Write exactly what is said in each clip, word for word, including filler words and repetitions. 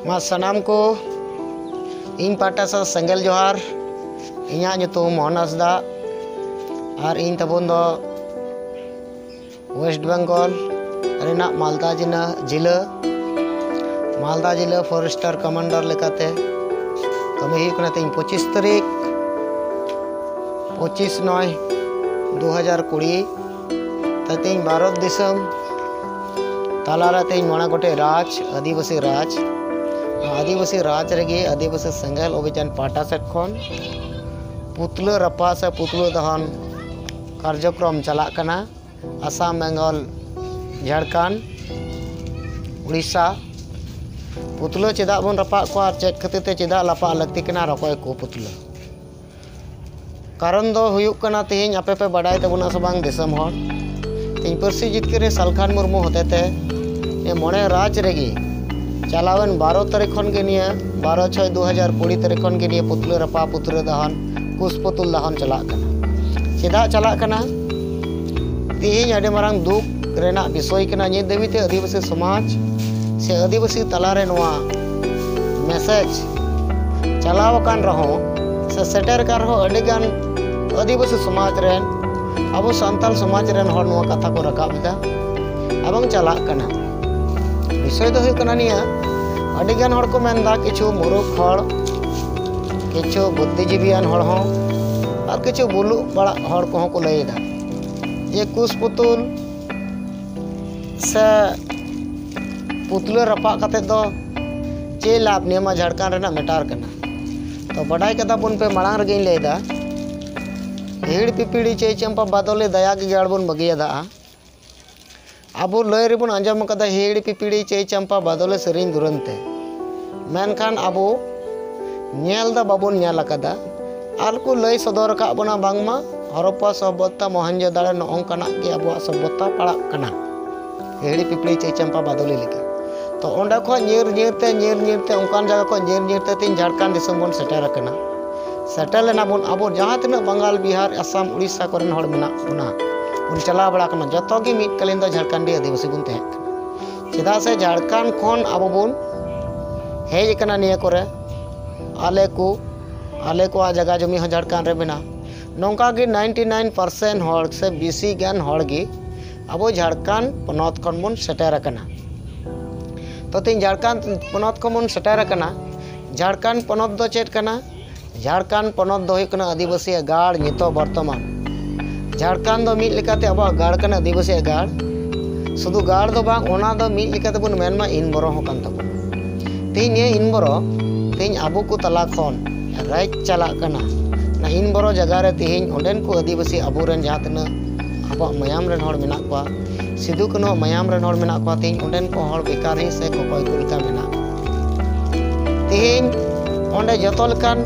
ᱢᱟ ᱥᱟᱱᱟᱢ ᱠᱚ ᱤᱧ ᱯᱟᱦᱴᱟ ᱥᱮᱫ ᱥᱮᱸᱜᱮᱞ ᱡᱚᱦᱟᱨ᱾ ᱤᱧᱟᱹᱜ ᱧᱩᱛᱩᱢ ᱢᱳᱦᱚᱱ ᱦᱟᱸᱥᱫᱟ ᱟᱨ ᱤᱧ ᱛᱟᱵᱚᱱ ᱫᱚ ᱳᱭᱮᱥᱴ ᱵᱮᱝᱜᱚᱞ ᱨᱮᱱᱟᱜ ᱢᱟᱞᱫᱟ ᱡᱤᱞᱟᱹ ᱡᱤᱞᱟᱹ ᱢᱟᱞᱫᱟ ᱡᱤᱞᱟᱹ ᱯᱷᱚᱨᱮᱥᱴᱟᱨ ᱠᱚᱢᱟᱱᱰᱟᱨ ᱞᱮᱠᱟᱛᱮ ᱠᱟᱹᱢᱤ ᱦᱩᱭᱩᱜ ᱠᱟᱱᱟ᱾ ᱛᱮᱦᱮᱧ ᱯᱚᱸᱪᱤᱥ ᱛᱟᱹᱨᱤᱠᱷ ᱯᱚᱸᱪᱤᱥ ᱱᱚᱭ ᱫᱩ ᱦᱟᱡᱟᱨ ᱠᱩᱲᱤ᱾ ᱛᱮᱦᱮᱧ ᱵᱷᱟᱨᱚᱛ ᱫᱤᱥᱚᱢ ᱛᱟᱞᱟᱨᱮ ᱛᱮᱦᱮᱧ ᱢᱚᱬᱮ ᱜᱚᱴᱮᱡ ᱨᱟᱡᱽ, ᱟᱹᱫᱤᱵᱟᱹᱥᱤ ᱨᱟᱡᱽ, ᱟᱹᱫᱤᱵᱟᱹᱥᱤ ᱨᱟᱡᱽ ᱨᱮᱜᱮ ᱟᱹᱫᱤᱵᱟᱹᱥᱤ ᱥᱮᱸᱜᱮᱞ ᱚᱵᱷᱤᱡᱟᱱ ᱯᱟᱦᱴᱟ ᱥᱮᱫ ᱠᱷᱚᱱ ᱯᱩᱛᱞᱟᱹ ᱨᱟᱯᱟᱜ ᱥᱮ ᱯᱩᱛᱞᱟᱹ ᱫᱚᱦᱚᱱ ᱠᱟᱨᱡᱚᱠᱨᱚᱢ ᱪᱟᱞᱟᱜ ᱠᱟᱱᱟ᱾ ᱟᱥᱟᱢ, ᱵᱮᱝᱜᱚᱞ, ᱡᱷᱟᱲᱠᱷᱚᱸᱰ, ᱩᱲᱤᱥᱥᱟ᱾ ᱯᱩᱛᱞᱟᱹ ᱪᱮᱫᱟᱜ ᱵᱚᱱ ᱨᱟᱯᱟᱜ ᱠᱚᱣᱟ ᱟᱨ ᱪᱮᱫ ᱠᱷᱟᱹᱛᱤᱨ ᱛᱮ ᱪᱮᱫᱟᱜ ᱨᱟᱯᱟᱜ ᱞᱟᱹᱠᱛᱤ ᱠᱟᱱᱟ ᱟᱨ ᱚᱠᱚᱭ ᱠᱚ ᱯᱩᱛᱞᱟᱹ? ᱠᱟᱨᱚᱱ ᱫᱚ ᱦᱩᱭᱩᱜ ᱠᱟᱱᱟ, ᱛᱮᱦᱮᱧ ᱟᱯᱮ ᱯᱮ ᱵᱟᱰᱟᱭ ᱛᱟᱵᱚᱱᱟ ᱥᱮ ᱵᱟᱝ ᱫᱤᱥᱚᱢ ᱦᱚᱲ, ᱛᱮᱦᱮᱧ ᱯᱟᱹᱨᱥᱤ ᱡᱤᱛᱠᱟᱹᱨᱤᱭᱟᱹ ᱥᱟᱞᱠᱷᱟᱱ ᱢᱩᱨᱢᱩ ᱦᱚᱛᱮᱛᱮ ᱱᱤᱭᱟᱹ ᱢᱚᱬᱮ ᱨᱟᱡᱽ ᱨᱮᱜᱮ ᱪᱟᱞᱟᱣᱮᱱ ᱵᱟᱨᱚ ᱛᱟᱹᱨᱤᱠᱷ ᱠᱷᱚᱱ ᱜᱮ, ᱱᱤᱭᱟᱹ ᱵᱟᱨᱚ ᱪᱷᱚᱭ ᱫᱩ ᱦᱟᱡᱟᱨ ᱠᱩᱲᱤ ᱛᱟᱹᱨᱤᱠᱷ ᱠᱷᱚᱱ ᱜᱮ ᱱᱤᱭᱟᱹ ᱯᱩᱛᱞᱟᱹ ᱨᱟᱯᱟᱜ ᱯᱩᱛᱞᱟᱹ ᱫᱟᱦᱚᱱ ᱠᱩᱥ ᱯᱩᱛᱩᱞ ᱫᱟᱦᱚᱱ ᱪᱟᱞᱟᱜ ᱠᱟᱱᱟ᱾ ᱪᱮᱫᱟᱜ ᱪᱟᱞᱟᱜ ᱠᱟᱱᱟ? ᱛᱮᱦᱮᱧ ᱟᱹᱰᱤ ᱢᱟᱨᱟᱝ ᱫᱩᱠ ᱨᱮᱱᱟᱜ ᱵᱤᱥᱚᱭ ᱠᱟᱱᱟ᱾ ᱱᱤᱛ ᱫᱷᱟᱹᱵᱤᱡ ᱛᱮ ᱟᱹᱫᱤᱵᱟᱹᱥᱤ ᱥᱚᱢᱟᱡᱽ ᱥᱮ ᱟᱹᱫᱤᱵᱟᱹᱥᱤ ᱛᱟᱞᱟᱨᱮ ᱱᱚᱣᱟ ᱢᱮᱥᱮᱡᱽ ᱪᱟᱞᱟᱣ ᱟᱠᱟᱱ ᱨᱮᱦᱚᱸ ᱥᱮ ᱥᱮᱴᱮᱨ ᱟᱠᱟᱱ ᱨᱮᱦᱚᱸ, ᱟᱹᱰᱤᱜᱟᱱ ᱟᱹᱫᱤᱵᱟᱹᱥᱤ ᱥᱚᱢᱟᱡᱽ ᱨᱮᱱ, ᱟᱵᱚ ᱥᱟᱱᱛᱟᱲ ᱥᱚᱢᱟᱡᱽ ᱨᱮᱱ ᱦᱚᱲ ᱱᱚᱣᱟ ᱠᱟᱛᱷᱟ ᱠᱚ ᱨᱟᱠᱟᱵ ᱮᱫᱟ ᱮᱵᱚᱝ ᱪᱟᱞᱟᱜ ᱠᱟᱱᱟ᱾ ᱵᱤᱥᱚᱭ ᱫᱚ ᱦᱩᱭᱩᱜ ᱠᱟᱱᱟ ᱱᱤᱭᱟᱹ, ᱟᱹᱰᱤᱜᱟᱱ ᱦᱚᱲ ᱠᱚ ᱢᱮᱱᱫᱟ, ᱠᱤᱪᱷᱩ ᱢᱩᱨᱩᱠᱷ ᱦᱚᱲ, ᱠᱤᱪᱷᱩ ᱵᱩᱫᱽᱫᱷᱤᱡᱤᱵᱤᱭᱟᱱ ᱦᱚᱲ ᱦᱚᱸ ᱟᱨ ᱠᱤᱪᱷᱩ ᱵᱩᱞᱩᱜ ᱵᱟᱲᱟᱜ ᱦᱚᱲ ᱠᱚᱦᱚᱸ ᱠᱚ ᱞᱟᱹᱭ ᱮᱫᱟ ᱡᱮ ᱠᱩᱥ ᱯᱩᱛᱩᱞ ᱥᱮ ᱯᱩᱛᱞᱟᱹ ᱨᱟᱯᱟᱜ ᱠᱟᱛᱮ ᱫᱚ ᱪᱮᱫ ᱞᱟᱵᱷ? ᱱᱤᱭᱟᱹ ᱢᱟ ᱡᱷᱟᱲᱠᱷᱚᱸᱰ ᱨᱮᱱᱟᱜ ᱢᱮᱴᱟᱨ ᱠᱟᱱᱟ᱾ ᱛᱚ ᱵᱟᱰᱟᱭ ᱠᱟᱫᱟ ᱵᱚᱱ ᱯᱮ, ᱢᱟᱲᱟᱝ ᱨᱮᱜᱮᱧ ᱞᱟᱹᱭᱫᱟ, ᱦᱤᱦᱤᱲ ᱯᱤᱯᱤᱲᱤ ᱪᱟᱹᱭ ᱪᱟᱢᱯᱟ ᱵᱟᱫᱚᱞᱮ ᱫᱟᱭᱟ ᱜᱮ ᱜᱟᱲ ᱵᱚᱱ ᱵᱟᱹᱜᱤᱭᱟᱫᱟ᱾ ᱟᱵᱚ ᱞᱟᱹᱭ ᱨᱮᱵᱚᱱ ᱟᱸᱡᱚᱢ ᱟᱠᱟᱫᱟ, ᱦᱤᱦᱤᱲ ᱯᱤᱯᱤᱲᱤ ᱪᱟᱹᱭ ᱪᱟᱢᱯᱟ ᱵᱟᱫᱚᱞᱮ ᱥᱮᱨᱮᱧ ᱫᱩᱨᱟᱹᱝ ᱛᱮ᱾ ᱢᱮᱱᱠᱷᱟᱱ ᱟᱵᱚ ᱧᱮᱞ ᱫᱚ ᱵᱟᱵᱚᱱ ᱧᱮᱞ ᱟᱠᱟᱫᱟ᱾ ᱟᱨ ᱠᱚ ᱞᱟᱹᱭ ᱥᱚᱫᱚᱨ ᱟᱠᱟᱫ ᱵᱚᱱᱟ ᱵᱟᱝᱢᱟ ᱦᱚᱨᱚᱯᱯᱟ ᱥᱚᱵᱷᱚᱛᱟ, ᱢᱚᱦᱮᱱᱡᱳᱫᱟᱲᱳ, ᱱᱚᱜᱼᱚ ᱱᱚᱝᱠᱟᱱᱟᱜ ᱜᱮ ᱟᱵᱚᱣᱟᱜ ᱥᱚᱵᱷᱚᱛᱟ ᱯᱟᱲᱟᱜ ᱠᱟᱱᱟ, ᱦᱤᱦᱤᱲᱤ ᱯᱤᱯᱤᱲᱤ ᱪᱟᱹᱭ ᱪᱟᱢᱯᱟ ᱵᱟᱫᱚᱞᱤ ᱞᱮᱠᱟ᱾ ᱛᱚ ᱚᱸᱰᱮ ᱠᱷᱚᱱ ᱧᱤᱨ ᱧᱤᱨ ᱛᱮ, ᱧᱤᱨ ᱧᱤᱨ ᱛᱮ, ᱚᱱᱠᱟᱱ ᱡᱟᱭᱜᱟ ᱠᱷᱚᱱ ᱧᱤᱨ ᱧᱤᱨ ᱛᱮ ᱛᱮᱦᱮᱧ ᱡᱷᱟᱲᱠᱷᱚᱸᱰ ᱫᱤᱥᱚᱢ ᱵᱚᱱ ᱥᱮᱴᱮᱨ ᱟᱠᱟᱱᱟ᱾ ᱥᱮᱴᱮᱨ ᱞᱮᱱᱟ ᱵᱚᱱ᱾ ᱟᱵᱚ ᱡᱟᱦᱟᱸ ᱛᱤᱱᱟᱹᱜ ᱵᱟᱝᱜᱟᱞ, ᱵᱤᱦᱟᱨ, ᱟᱥᱟᱢ, ᱩᱲᱤᱥᱥᱟ ᱠᱚᱨᱮᱱ ᱦᱚᱲ ᱢᱮᱱᱟᱜ ᱵᱚᱱᱟ, ᱵᱚᱱ ᱪᱟᱞᱟᱣ ᱵᱟᱲᱟ ᱠᱟᱱᱟ, ᱡᱚᱛᱚ ᱜᱮ ᱢᱤᱫ ᱠᱟᱞᱤᱱ ᱫᱚ ᱡᱷᱟᱲᱠᱷᱚᱸᱰᱤ ᱟᱹᱫᱤᱵᱟᱹᱥᱤ ᱵᱚᱱ ᱛᱟᱦᱮᱸ ᱠᱟᱱᱟ᱾ ᱪᱮᱫᱟᱜ ᱥᱮ ᱡᱷᱟᱲᱠᱷᱚᱸᱰ ᱠᱷᱚᱱ ᱟᱵᱚ ᱵᱚᱱ ᱦᱮᱡ ᱟᱠᱟᱱᱟ ᱱᱤᱭᱟᱹ ᱠᱚᱨᱮ, ᱟᱞᱮ ᱠᱚ, ᱟᱞᱮ ᱠᱚᱣᱟᱜ ᱡᱟᱭᱜᱟ ᱡᱚᱢᱤ ᱦᱚᱸ ᱡᱷᱟᱲᱠᱷᱚᱸᱰ ᱨᱮ ᱢᱮᱱᱟᱜᱼᱟ᱾ ᱱᱚᱝᱠᱟ ᱜᱮ ᱱᱟᱭᱤᱱᱴᱤ ᱱᱟᱭᱤᱱ ᱯᱟᱨᱥᱮᱱᱴ ᱦᱚᱲ ᱥᱮ ᱵᱮᱥᱤ ᱜᱟᱱ ᱦᱚᱲ ᱜᱮ ᱟᱵᱚ ᱡᱷᱟᱲᱠᱷᱚᱸᱰ ᱯᱚᱱᱚᱛ ᱠᱷᱚᱱ ᱵᱚᱱ ᱥᱮᱴᱮᱨ ᱟᱠᱟᱱᱟ᱾ ᱛᱚ, ᱛᱮᱦᱮᱧ ᱡᱷᱟᱲᱠᱷᱚᱸᱰ ᱯᱚᱱᱚᱛ ᱠᱷᱚᱱ ᱵᱚᱱ ᱥᱮᱴᱮᱨ ᱟᱠᱟᱱᱟ᱾ ᱡᱷᱟᱲᱠᱷᱚᱸᱰ ᱯᱚᱱᱚᱛ ᱫᱚ ᱪᱮᱫ ᱠᱟᱱᱟ? ᱡᱷᱟᱲᱠᱷᱚᱸᱰ ᱯᱚᱱᱚᱛ ᱫᱚ ᱦᱩᱭᱩᱜ ᱠᱟᱱᱟ ᱟᱹᱫᱤᱵᱟᱹᱥᱤᱭᱟᱜ ᱜᱟᱲ ᱱᱤᱛᱚᱜ ᱵᱚᱨᱛᱚᱢᱟᱱ᱾ ᱡᱷᱟᱲᱠᱷᱚᱸᱰ ᱫᱚ ᱢᱤᱫ ᱞᱮᱠᱟᱛᱮ ᱟᱵᱚᱣᱟᱜ ᱜᱟᱲ ᱠᱟᱱᱟ, ᱟᱹᱫᱤᱵᱟᱹᱥᱤᱭᱟᱜ ᱜᱟᱲ᱾ ᱥᱩᱫᱷᱩ ᱜᱟᱲ ᱫᱚ ᱵᱟᱝ, ᱚᱱᱟ ᱫᱚ ᱢᱤᱫ ᱞᱮᱠᱟ ᱛᱮᱵᱚᱱ ᱢᱮᱱ ᱢᱟ ᱤᱱ ᱵᱚᱨᱚ ᱦᱚᱸ ᱠᱟᱱ ᱛᱟᱵᱚᱱᱟ᱾ ᱛᱮᱦᱮᱧ ᱱᱤᱭᱟᱹ ᱤᱱ ᱵᱚᱨᱚ, ᱛᱮᱦᱮᱧ ᱟᱵᱚ ᱠᱚ ᱛᱟᱞᱟ ᱠᱷᱚᱱ ᱨᱟᱡᱽ ᱪᱟᱞᱟᱜ ᱠᱟᱱᱟ᱾ ᱚᱱᱟ ᱤᱱ ᱵᱚᱨᱚ ᱡᱟᱭᱜᱟ ᱨᱮ ᱛᱮᱦᱮᱧ ᱚᱸᱰᱮᱱ ᱠᱚ ᱟᱹᱫᱤᱵᱟᱹᱥᱤ ᱟᱵᱚᱨᱮᱱ ᱡᱟᱦᱟᱸ ᱛᱤᱱᱟᱹᱜ ᱟᱵᱚᱣᱟᱜ ᱢᱟᱭᱟᱢ ᱨᱮᱱ ᱦᱚᱲ ᱢᱮᱱᱟᱜ ᱠᱚᱣᱟ, ᱥᱤᱫᱩ ᱠᱟᱹᱱᱦᱩ ᱢᱟᱭᱟᱢ ᱨᱮᱱ ᱦᱚᱲ ᱢᱮᱱᱟᱜ ᱠᱚᱣᱟ, ᱛᱮᱦᱮᱧ ᱚᱸᱰᱮᱱ ᱠᱚ ᱦᱚᱲ ᱵᱮᱠᱟᱨᱤ ᱥᱮ ᱠᱚᱠᱚᱭ ᱠᱚ ᱞᱮᱠᱟ ᱢᱮᱱᱟᱜ ᱠᱚᱣᱟ᱾ ᱛᱮᱦᱮᱧ ᱚᱸᱰᱮ ᱡᱚᱛᱚ ᱞᱮᱠᱟᱱ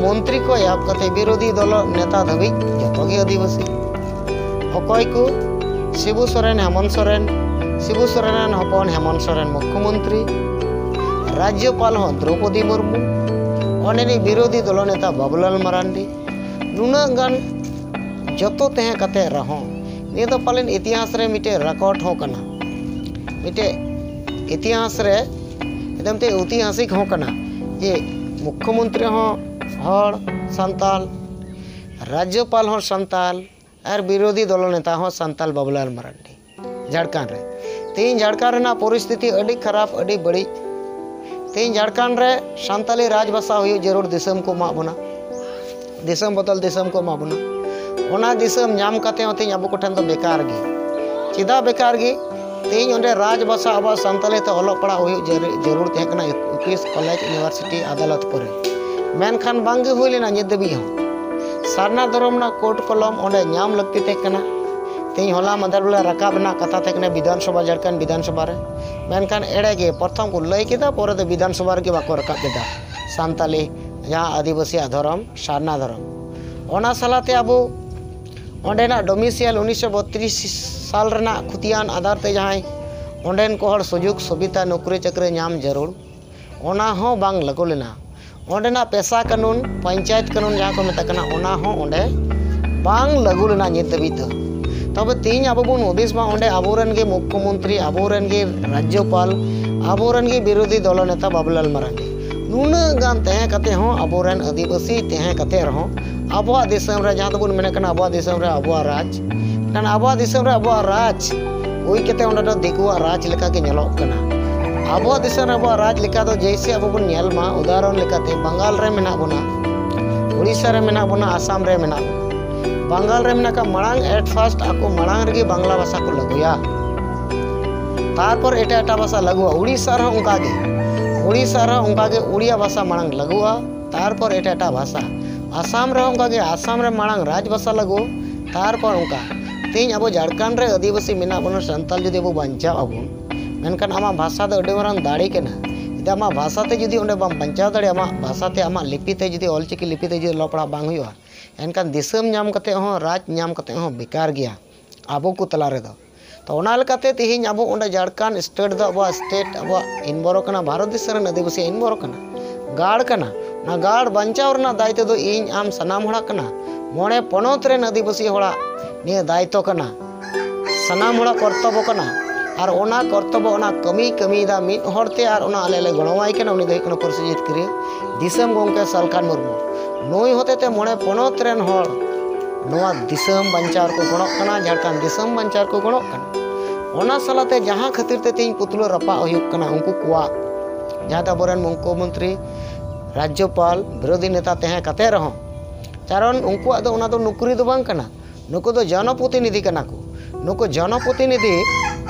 ᱢᱚᱱᱛᱨᱤ ᱠᱚ ᱮᱦᱚᱵ ᱠᱟᱛᱮ ᱵᱤᱨᱳᱫᱷᱤ ᱫᱚᱞ ᱱᱮᱛᱟ ᱫᱷᱟᱹᱵᱤᱡ ᱡᱚᱛᱚ ᱜᱮ ᱟᱹᱫᱤᱵᱟᱹᱥᱤ᱾ ᱚᱠᱚᱭ ᱠᱚ? ᱥᱤᱵᱩ ᱥᱚᱨᱮᱱ, ᱦᱮᱢᱚᱱᱛ ᱥᱚᱨᱮᱱ, ᱥᱤᱵᱩ ᱥᱚᱨᱮᱱ ᱨᱮᱱ ᱦᱚᱯᱚᱱ ᱦᱮᱢᱚᱱᱛ ᱥᱚᱨᱮᱱ ᱢᱩᱠᱷᱭᱚᱢᱚᱱᱛᱨᱤ, ᱨᱟᱡᱽᱡᱚᱯᱟᱞ ᱦᱚᱸ ᱫᱨᱚᱣᱯᱚᱫᱤ ᱢᱩᱨᱢᱩ, ᱚᱸᱰᱮᱱᱤᱡ ᱵᱤᱨᱳᱫᱷᱤ ᱫᱚᱞ ᱱᱮᱛᱟ ᱵᱟᱵᱩᱞᱟᱞ ᱢᱟᱨᱟᱱᱰᱤ᱾ ᱱᱩᱱᱟᱹᱜ ᱜᱟᱱ ᱡᱚᱛᱚ ᱛᱟᱦᱮᱸ ᱠᱟᱛᱮ ᱨᱮᱦᱚᱸ ᱱᱤᱭᱟᱹ ᱫᱚ ᱯᱟᱞᱮᱱ ᱤᱛᱤᱦᱟᱥ ᱨᱮ ᱢᱤᱫᱴᱮᱡ ᱨᱮᱠᱚᱨᱰ ᱦᱚᱸ ᱠᱟᱱᱟ, ᱢᱤᱫᱴᱮᱡ ᱤᱛᱤᱦᱟᱥ ᱨᱮ ᱮᱠᱫᱚᱢ ᱛᱮ ᱳᱭᱛᱤᱦᱟᱥᱤᱠ ᱦᱚᱸ ᱠᱟᱱᱟ ᱡᱮ ᱢᱩᱠᱷᱭᱚᱢᱚᱱᱛᱨᱤ ᱦᱚᱸ ᱦᱚᱲ, ᱥᱟᱱᱛᱟᱞ, ᱨᱟᱡᱽᱡᱚᱯᱟᱞ ᱦᱚᱸ ᱥᱟᱱᱛᱟᱞ, ᱟᱨ ᱵᱤᱨᱳᱫᱷᱤ ᱫᱚᱞ ᱱᱮᱛᱟ ᱦᱚᱸ ᱥᱟᱱᱛᱟᱞ ᱵᱟᱵᱩᱞᱟᱞ ᱢᱟᱨᱟᱱᱰᱤ᱾ ᱡᱷᱟᱲᱠᱷᱚᱸᱰ ᱨᱮ ᱛᱮᱦᱮᱧ ᱡᱷᱟᱲᱠᱷᱚᱸᱰ ᱨᱮᱱᱟᱜ ᱯᱚᱨᱤᱥᱛᱷᱤᱛᱤ ᱟᱹᱰᱤ ᱠᱷᱟᱨᱟᱯ, ᱟᱹᱰᱤ ᱵᱟᱹᱲᱤᱡ᱾ ᱛᱮᱦᱮᱧ ᱡᱷᱟᱲᱠᱷᱚᱸᱰ ᱨᱮ ᱥᱟᱱᱛᱟᱞᱤ ᱨᱟᱡᱽ ᱵᱷᱟᱥᱟ ᱦᱩᱭᱩᱜ ᱡᱟᱹᱨᱩᱲ ᱫᱤᱥᱚᱢ ᱠᱚ ᱮᱢᱟᱜ ᱵᱚᱱᱟ, ᱫᱤᱥᱚᱢ ᱵᱚᱫᱚᱞ ᱫᱤᱥᱚᱢ ᱠᱚ ᱮᱢᱟᱜ ᱵᱚᱱᱟ᱾ ᱚᱱᱟ ᱫᱤᱥᱚᱢ ᱧᱟᱢ ᱠᱟᱛᱮ ᱦᱚᱸ ᱛᱮᱦᱮᱧ ᱟᱵᱚ ᱠᱚᱴᱷᱮᱱ ᱫᱚ ᱵᱮᱠᱟᱨ ᱜᱮ᱾ ᱪᱮᱫᱟᱜ ᱵᱮᱠᱟᱨ ᱜᱮ? ᱛᱮᱦᱮᱧ ᱚᱸᱰᱮ ᱨᱟᱡᱽ ᱵᱷᱟᱥᱟ ᱟᱵᱚᱣᱟᱜ ᱥᱟᱱᱛᱟᱞᱤ ᱛᱮ ᱚᱞᱚᱜ ᱯᱟᱲᱦᱟᱜ ᱦᱩᱭᱩᱜ ᱡᱟᱹᱨᱩ-, ᱡᱟᱹᱨᱩᱲ ᱛᱟᱦᱮᱸ ᱠᱟᱱᱟ ᱚᱯᱷᱤᱥ, ᱠᱚᱞᱮᱡᱽ, ᱤᱭᱩᱱᱤᱵᱷᱟᱨᱥᱤᱴᱤ, ᱟᱫᱟᱞᱚᱛ ᱠᱚᱨᱮ, ᱢᱮᱱᱠᱷᱟᱱ ᱵᱟᱝ ᱜᱮ ᱦᱩᱭ ᱞᱮᱱᱟ ᱱᱤᱛ ᱫᱷᱟᱹᱵᱤᱡ ᱦᱚᱸ᱾ ᱥᱟᱨᱱᱟ ᱫᱷᱚᱨᱚᱢ ᱨᱮᱱᱟᱜ ᱠᱳᱰ ᱠᱚᱞᱚᱢ ᱚᱸᱰᱮ ᱧᱟᱢ ᱞᱟᱹᱠᱛᱤ ᱛᱟᱦᱮᱸ ᱠᱟᱱᱟ᱾ ᱛᱮᱦᱮᱧ ᱦᱚᱞᱟ ᱢᱟᱫᱷᱮᱨ ᱵᱚᱞᱮ ᱨᱟᱠᱟᱵ ᱨᱮᱱᱟᱜ ᱠᱟᱛᱷᱟ ᱛᱟᱦᱮᱸ ᱠᱟᱱᱟ ᱵᱤᱫᱷᱟᱱ ᱥᱚᱵᱷᱟ, ᱡᱷᱟᱲᱠᱷᱚᱸᱰ ᱵᱤᱫᱷᱟᱱ ᱥᱚᱵᱷᱟ ᱨᱮ, ᱢᱮᱱᱠᱷᱟᱱ ᱮᱲᱮ ᱜᱮ ᱯᱨᱚᱛᱷᱚᱢ ᱠᱚ ᱞᱟᱹᱭ ᱠᱮᱫᱟ, ᱯᱚᱨᱮ ᱫᱚ ᱵᱤᱫᱷᱟᱱ ᱥᱚᱵᱷᱟ ᱨᱮᱜᱮ ᱵᱟᱠᱚ ᱨᱟᱠᱟᱵ ᱠᱮᱫᱟ ᱥᱟᱱᱛᱟᱞᱤ, ᱡᱟᱦᱟᱸ ᱟᱹᱫᱤᱵᱟᱹᱥᱤᱭᱟᱜ ᱫᱷᱚᱨᱚᱢ, ᱥᱟᱨᱱᱟ ᱫᱷᱚᱨᱚᱢ᱾ ᱚᱱᱟ ᱥᱟᱞᱟᱛᱮ ᱟᱵᱚ ᱚᱸᱰᱮᱱᱟᱜ ᱰᱚᱢᱤᱥᱤᱭᱟᱞ ᱩᱱᱤᱥᱥᱚ ᱵᱚᱛᱨᱤᱥ ᱥᱟᱞ ᱨᱮᱱᱟᱜ ᱠᱷᱚᱛᱤᱭᱟᱱ ᱟᱫᱷᱟᱨ ᱛᱮ ᱡᱟᱦᱟᱸᱭ ᱚᱸᱰᱮᱱ ᱠᱚ ᱦᱚᱲ ᱥᱩᱡᱳᱜᱽ ᱥᱩᱵᱤᱫᱷᱟ ᱱᱚᱠᱨᱤ ᱪᱟᱹᱠᱨᱤ ᱧᱟᱢ ᱡᱟᱹᱨᱩᱲ, ᱚᱱᱟ ᱦᱚᱸ ᱵᱟᱝ ᱞᱟᱹᱜᱩ ᱞᱮᱱᱟ᱾ ᱚᱸᱰᱮᱱᱟᱜ ᱯᱮᱥᱟ ᱠᱟᱹᱱᱩᱱ, ᱯᱚᱧᱪᱟᱭᱮᱛ ᱠᱟᱹᱱᱩᱱ ᱡᱟᱦᱟᱸ ᱠᱚ ᱢᱮᱛᱟᱜ ᱠᱟᱱᱟ, ᱚᱱᱟ ᱦᱚᱸ ᱚᱸᱰᱮ ᱵᱟᱝ ᱞᱟᱹᱜᱩ ᱞᱮᱱᱟ ᱱᱤᱛ ᱫᱷᱟᱹᱵᱤᱡ ᱫᱚ᱾ ᱛᱚᱵᱮ ᱛᱮᱦᱮᱧ ᱟᱵᱚ ᱵᱚᱱ ᱦᱩᱫᱤᱥ ᱢᱟ, ᱚᱸᱰᱮ ᱟᱵᱚᱨᱮᱱ ᱜᱮ ᱢᱩᱠᱷᱭᱚᱢᱚᱱᱛᱨᱤ, ᱟᱵᱚᱨᱮᱱ ᱜᱮ ᱨᱟᱡᱽᱡᱚᱯᱟᱞ, ᱟᱵᱚᱨᱮᱱ ᱜᱮ ᱵᱤᱨᱳᱫᱷᱤ ᱫᱚᱞ ᱱᱮᱛᱟ ᱵᱟᱵᱩᱞᱟᱞ ᱢᱟᱨᱟᱱᱰᱤ᱾ ᱱᱩᱱᱟᱹᱜ ᱜᱟᱱ ᱛᱟᱦᱮᱸ ᱠᱟᱛᱮ ᱦᱚᱸ, ᱟᱵᱚᱨᱮᱱ ᱟᱹᱫᱤᱵᱟᱹᱥᱤ ᱛᱟᱦᱮᱸ ᱠᱟᱛᱮ ᱨᱮᱦᱚᱸ, ᱟᱵᱚᱣᱟᱜ ᱫᱤᱥᱚᱢ ᱨᱮ, ᱡᱟᱦᱟᱸ ᱫᱚᱵᱚᱱ ᱢᱮᱱᱮᱫ ᱠᱟᱱᱟ ᱟᱵᱚᱣᱟᱜ ᱫᱤᱥᱚᱢ ᱨᱮ ᱟᱵᱚᱣᱟᱜ ᱨᱟᱡᱽ, ᱠᱷᱟᱱ ᱟᱵᱚᱣᱟᱜ ᱫᱤᱥᱚᱢ ᱨᱮ ᱟᱵᱚᱣᱟᱜ ᱨᱟᱡᱽ ᱦᱩᱭ ᱠᱟᱛᱮ ᱚᱸᱰᱮ ᱫᱚ ᱫᱤᱠᱩᱣᱟᱜ ᱨᱟᱡᱽ ᱞᱮᱠᱟ ᱜᱮ ᱧᱮᱞᱚᱜ ᱠᱟᱱᱟ᱾ ᱟᱵᱚᱣᱟᱜ ᱫᱤᱥᱚᱢ ᱨᱮ ᱟᱵᱚᱣᱟᱜ ᱨᱟᱡᱽ ᱞᱮᱠᱟ ᱫᱚ ᱡᱮᱭᱥᱮ ᱟᱵᱚ ᱵᱚᱱ ᱧᱮᱞ ᱢᱟ, ᱩᱫᱟᱦᱚᱨᱚᱱ ᱞᱮᱠᱟᱛᱮ ᱵᱟᱝᱜᱟᱞ ᱨᱮ ᱢᱮᱱᱟᱜ ᱵᱚᱱᱟ, ᱩᱲᱤᱥᱥᱟ ᱨᱮ ᱢᱮᱱᱟᱜ ᱵᱚᱱᱟ, ᱟᱥᱟᱢ ᱨᱮ ᱢᱮᱱᱟᱜ ᱵᱚᱱᱟ᱾ ᱵᱟᱝᱜᱟᱞ ᱨᱮ ᱢᱮᱱᱟᱜ ᱠᱚᱣᱟ, ᱢᱟᱲᱟᱝ at first ᱟᱠᱚ ᱢᱟᱲᱟᱝ ᱨᱮᱜᱮ ᱵᱟᱝᱞᱟ ᱵᱷᱟᱥᱟ ᱠᱚ ᱞᱟᱹᱜᱩᱭᱟ, ᱛᱟᱨᱯᱚᱨ ᱮᱴᱟᱜ ᱮᱴᱟᱜ ᱵᱷᱟᱥᱟ ᱞᱟᱹᱜᱩᱜᱼᱟ᱾ ᱩᱲᱤᱥᱥᱟ ᱨᱮᱦᱚᱸ ᱚᱱᱠᱟ ᱜᱮ, ᱩᱲᱤᱥᱥᱟ ᱨᱮᱦᱚᱸ ᱚᱱᱠᱟ ᱜᱮ ᱩᱲᱤᱭᱟ ᱵᱷᱟᱥᱟ ᱢᱟᱲᱟᱝ ᱞᱟᱹᱜᱩᱜᱼᱟ, ᱛᱟᱨᱯᱚᱨ ᱮᱴᱟᱜ ᱮᱴᱟᱜ ᱵᱷᱟᱥᱟ᱾ ᱟᱥᱟᱢ ᱨᱮᱦᱚᱸ ᱚᱱᱠᱟ ᱜᱮ, ᱟᱥᱟᱢ ᱨᱮ ᱢᱟᱲᱟᱝ ᱨᱟᱡᱽ ᱵᱷᱟᱥᱟ ᱞᱟᱹᱜᱩ, ᱛᱟᱨᱯᱚᱨ ᱚᱱᱠᱟ᱾ ᱛᱮᱦᱮᱧ ᱟᱵᱚ ᱡᱷᱟᱲᱠᱷᱚᱸᱰ ᱨᱮ ᱟᱹᱫᱤᱵᱟᱹᱥᱤ ᱢᱮᱱᱟᱜ ᱵᱚᱱᱟ, ᱥᱟᱱᱛᱟᱲ ᱡᱩᱫᱤ ᱟᱵᱚ ᱵᱟᱧᱪᱟᱣ ᱟᱵᱚᱱ, ᱢᱮᱱᱠᱷᱟᱱ ᱟᱢᱟᱜ ᱵᱷᱟᱥᱟ ᱫᱚ ᱟᱹᱰᱤ ᱢᱟᱨᱟᱝ ᱫᱟᱲᱮ ᱠᱟᱱᱟ᱾ ᱡᱩᱫᱤ ᱟᱢᱟᱜ ᱵᱷᱟᱥᱟ ᱛᱮ ᱡᱩᱫᱤ ᱚᱸᱰᱮ ᱵᱟᱢ ᱵᱟᱧᱪᱟᱣ ᱫᱟᱲᱮᱭᱟᱜᱼᱟ, ᱟᱢᱟᱜ ᱵᱷᱟᱥᱟ ᱛᱮ, ᱟᱢᱟᱜ ᱞᱤᱯᱤ ᱛᱮ ᱡᱩᱫᱤ, ᱚᱞᱪᱤᱠᱤ ᱞᱤᱯᱤ ᱛᱮ ᱡᱩᱫᱤ ᱚᱞᱚᱜ ᱯᱟᱲᱦᱟᱜ ᱵᱟᱝ ᱦᱩᱭᱩᱜᱼᱟ, ᱮᱱᱠᱷᱟᱱ ᱫᱤᱥᱚᱢ ᱧᱟᱢ ᱠᱟᱛᱮ ᱦᱚᱸ, ᱨᱟᱡᱽ ᱧᱟᱢ ᱠᱟᱛᱮ ᱦᱚᱸ ᱵᱮᱠᱟᱨ ᱜᱮᱭᱟ ᱟᱵᱚ ᱠᱚ ᱛᱟᱞᱟ ᱨᱮᱫᱚ᱾ ᱛᱚ ᱚᱱᱟ ᱞᱮᱠᱟᱛᱮ ᱛᱮᱦᱮᱧ ᱟᱵᱚ ᱚᱸᱰᱮ ᱡᱷᱟᱲᱠᱷᱚᱸᱰ state ᱫᱚ ᱟᱵᱚᱣᱟᱜ state, ᱟᱵᱚᱣᱟᱜ ᱤᱱᱵᱚᱨᱚ ᱠᱟᱱᱟ, ᱵᱷᱟᱨᱚᱛ ᱫᱤᱥᱚᱢ ᱨᱮᱱ ᱟᱹᱫᱤᱵᱟᱹᱥᱤ ᱤᱱᱵᱚᱨᱚ ᱠᱟᱱᱟ, ᱜᱟᱲ ᱠᱟᱱᱟ᱾ ᱚᱱᱟ ᱜᱟᱲ ᱵᱟᱧᱪᱟᱣ ᱨᱮᱱᱟᱜ ᱫᱟᱭᱤᱛᱛᱚ ᱫᱚ ᱤᱧ ᱟᱢ ᱥᱟᱱᱟᱢ ᱦᱚᱲᱟᱜ ᱠᱟᱱᱟ᱾ ᱢᱚᱬᱮ ᱯᱚᱱᱚᱛ ᱨᱮᱱ ᱟᱹᱫᱤᱵᱟᱹᱥᱤ ᱦᱚᱲᱟᱜ ᱱᱤᱭᱟᱹ ᱫᱟᱭᱤᱛᱛᱚ ᱠᱟᱱᱟ, ᱥᱟᱱᱟᱢ ᱦᱚᱲᱟᱜ ᱠᱚᱨᱛᱚᱵᱵᱚ ᱠᱟᱱᱟ᱾ ᱟᱨ ᱚᱱᱟ ᱠᱚᱨᱛᱚᱵᱵᱚ, ᱚᱱᱟ ᱠᱟᱹᱢᱤᱭ ᱠᱟᱹᱢᱤᱭᱮᱫᱟ ᱢᱤᱫ ᱦᱚᱲᱛᱮ, ᱟᱨ ᱚᱱᱟ ᱟᱞᱮ ᱞᱮ ᱜᱚᱲᱚᱣᱟᱭ ᱠᱟᱱᱟ, ᱩᱱᱤ ᱫᱚ ᱦᱩᱭᱩᱜ ᱠᱟᱱᱟ ᱯᱟᱹᱨᱥᱤ ᱡᱤᱛᱠᱟᱹᱨᱤᱭᱟᱹ ᱫᱤᱥᱚᱢ ᱜᱚᱢᱠᱮ ᱥᱟᱞᱠᱷᱟᱱ ᱢᱩᱨᱢᱩ᱾ ᱱᱩᱭ ᱦᱚᱛᱮᱛᱮ ᱢᱚᱬᱮ ᱯᱚᱱᱚᱛ ᱨᱮᱱ ᱦᱚᱲ ᱱᱚᱣᱟ ᱫᱤᱥᱚᱢ ᱵᱟᱧᱪᱟᱣ ᱨᱮᱠᱚ ᱜᱚᱲᱚᱜ ᱠᱟᱱᱟ, ᱡᱷᱟᱲᱠᱷᱚᱸᱰ ᱫᱤᱥᱚᱢ ᱵᱟᱧᱪᱟᱣ ᱨᱮᱠᱚ ᱜᱚᱲᱚᱜ ᱠᱟᱱᱟ᱾ ᱚᱱᱟ ᱥᱟᱞᱟᱛᱮ ᱡᱟᱦᱟᱸ ᱠᱷᱟᱹᱛᱤᱨ ᱛᱮ ᱛᱮᱦᱮᱧ ᱯᱩᱛᱞᱟᱹ ᱨᱟᱯᱟᱜ ᱦᱩᱭᱩᱜ ᱠᱟᱱᱟ ᱩᱱᱠᱩ ᱠᱚᱣᱟᱜ, ᱡᱟᱦᱟᱸ ᱫᱚ ᱟᱵᱚᱨᱮᱱ ᱢᱩᱠᱷᱭᱚᱢᱚᱱᱛᱨᱤ, ᱨᱟᱡᱽᱡᱚᱯᱟᱞ, ᱵᱤᱨᱳᱫᱷᱤ ᱱᱮᱛᱟ ᱛᱟᱦᱮᱸ ᱠᱟᱛᱮ ᱨᱮᱦᱚᱸ, ᱠᱟᱨᱚᱱ ᱩᱱᱠᱩᱣᱟᱜ ᱫᱚ ᱚᱱᱟ ᱫᱚ ᱱᱩᱠᱨᱤ ᱫᱚ ᱵᱟᱝ ᱠᱟᱱᱟ, ᱱᱩᱠᱩ ᱫᱚ ᱡᱚᱱᱚᱯᱨᱚᱛᱤᱱᱤᱫᱷᱤ ᱠᱟᱱᱟ ᱠᱚ᱾ ᱱᱩᱠᱩ ᱡᱚᱱᱚᱯᱨᱚᱛᱤᱱᱤᱫᱷᱤ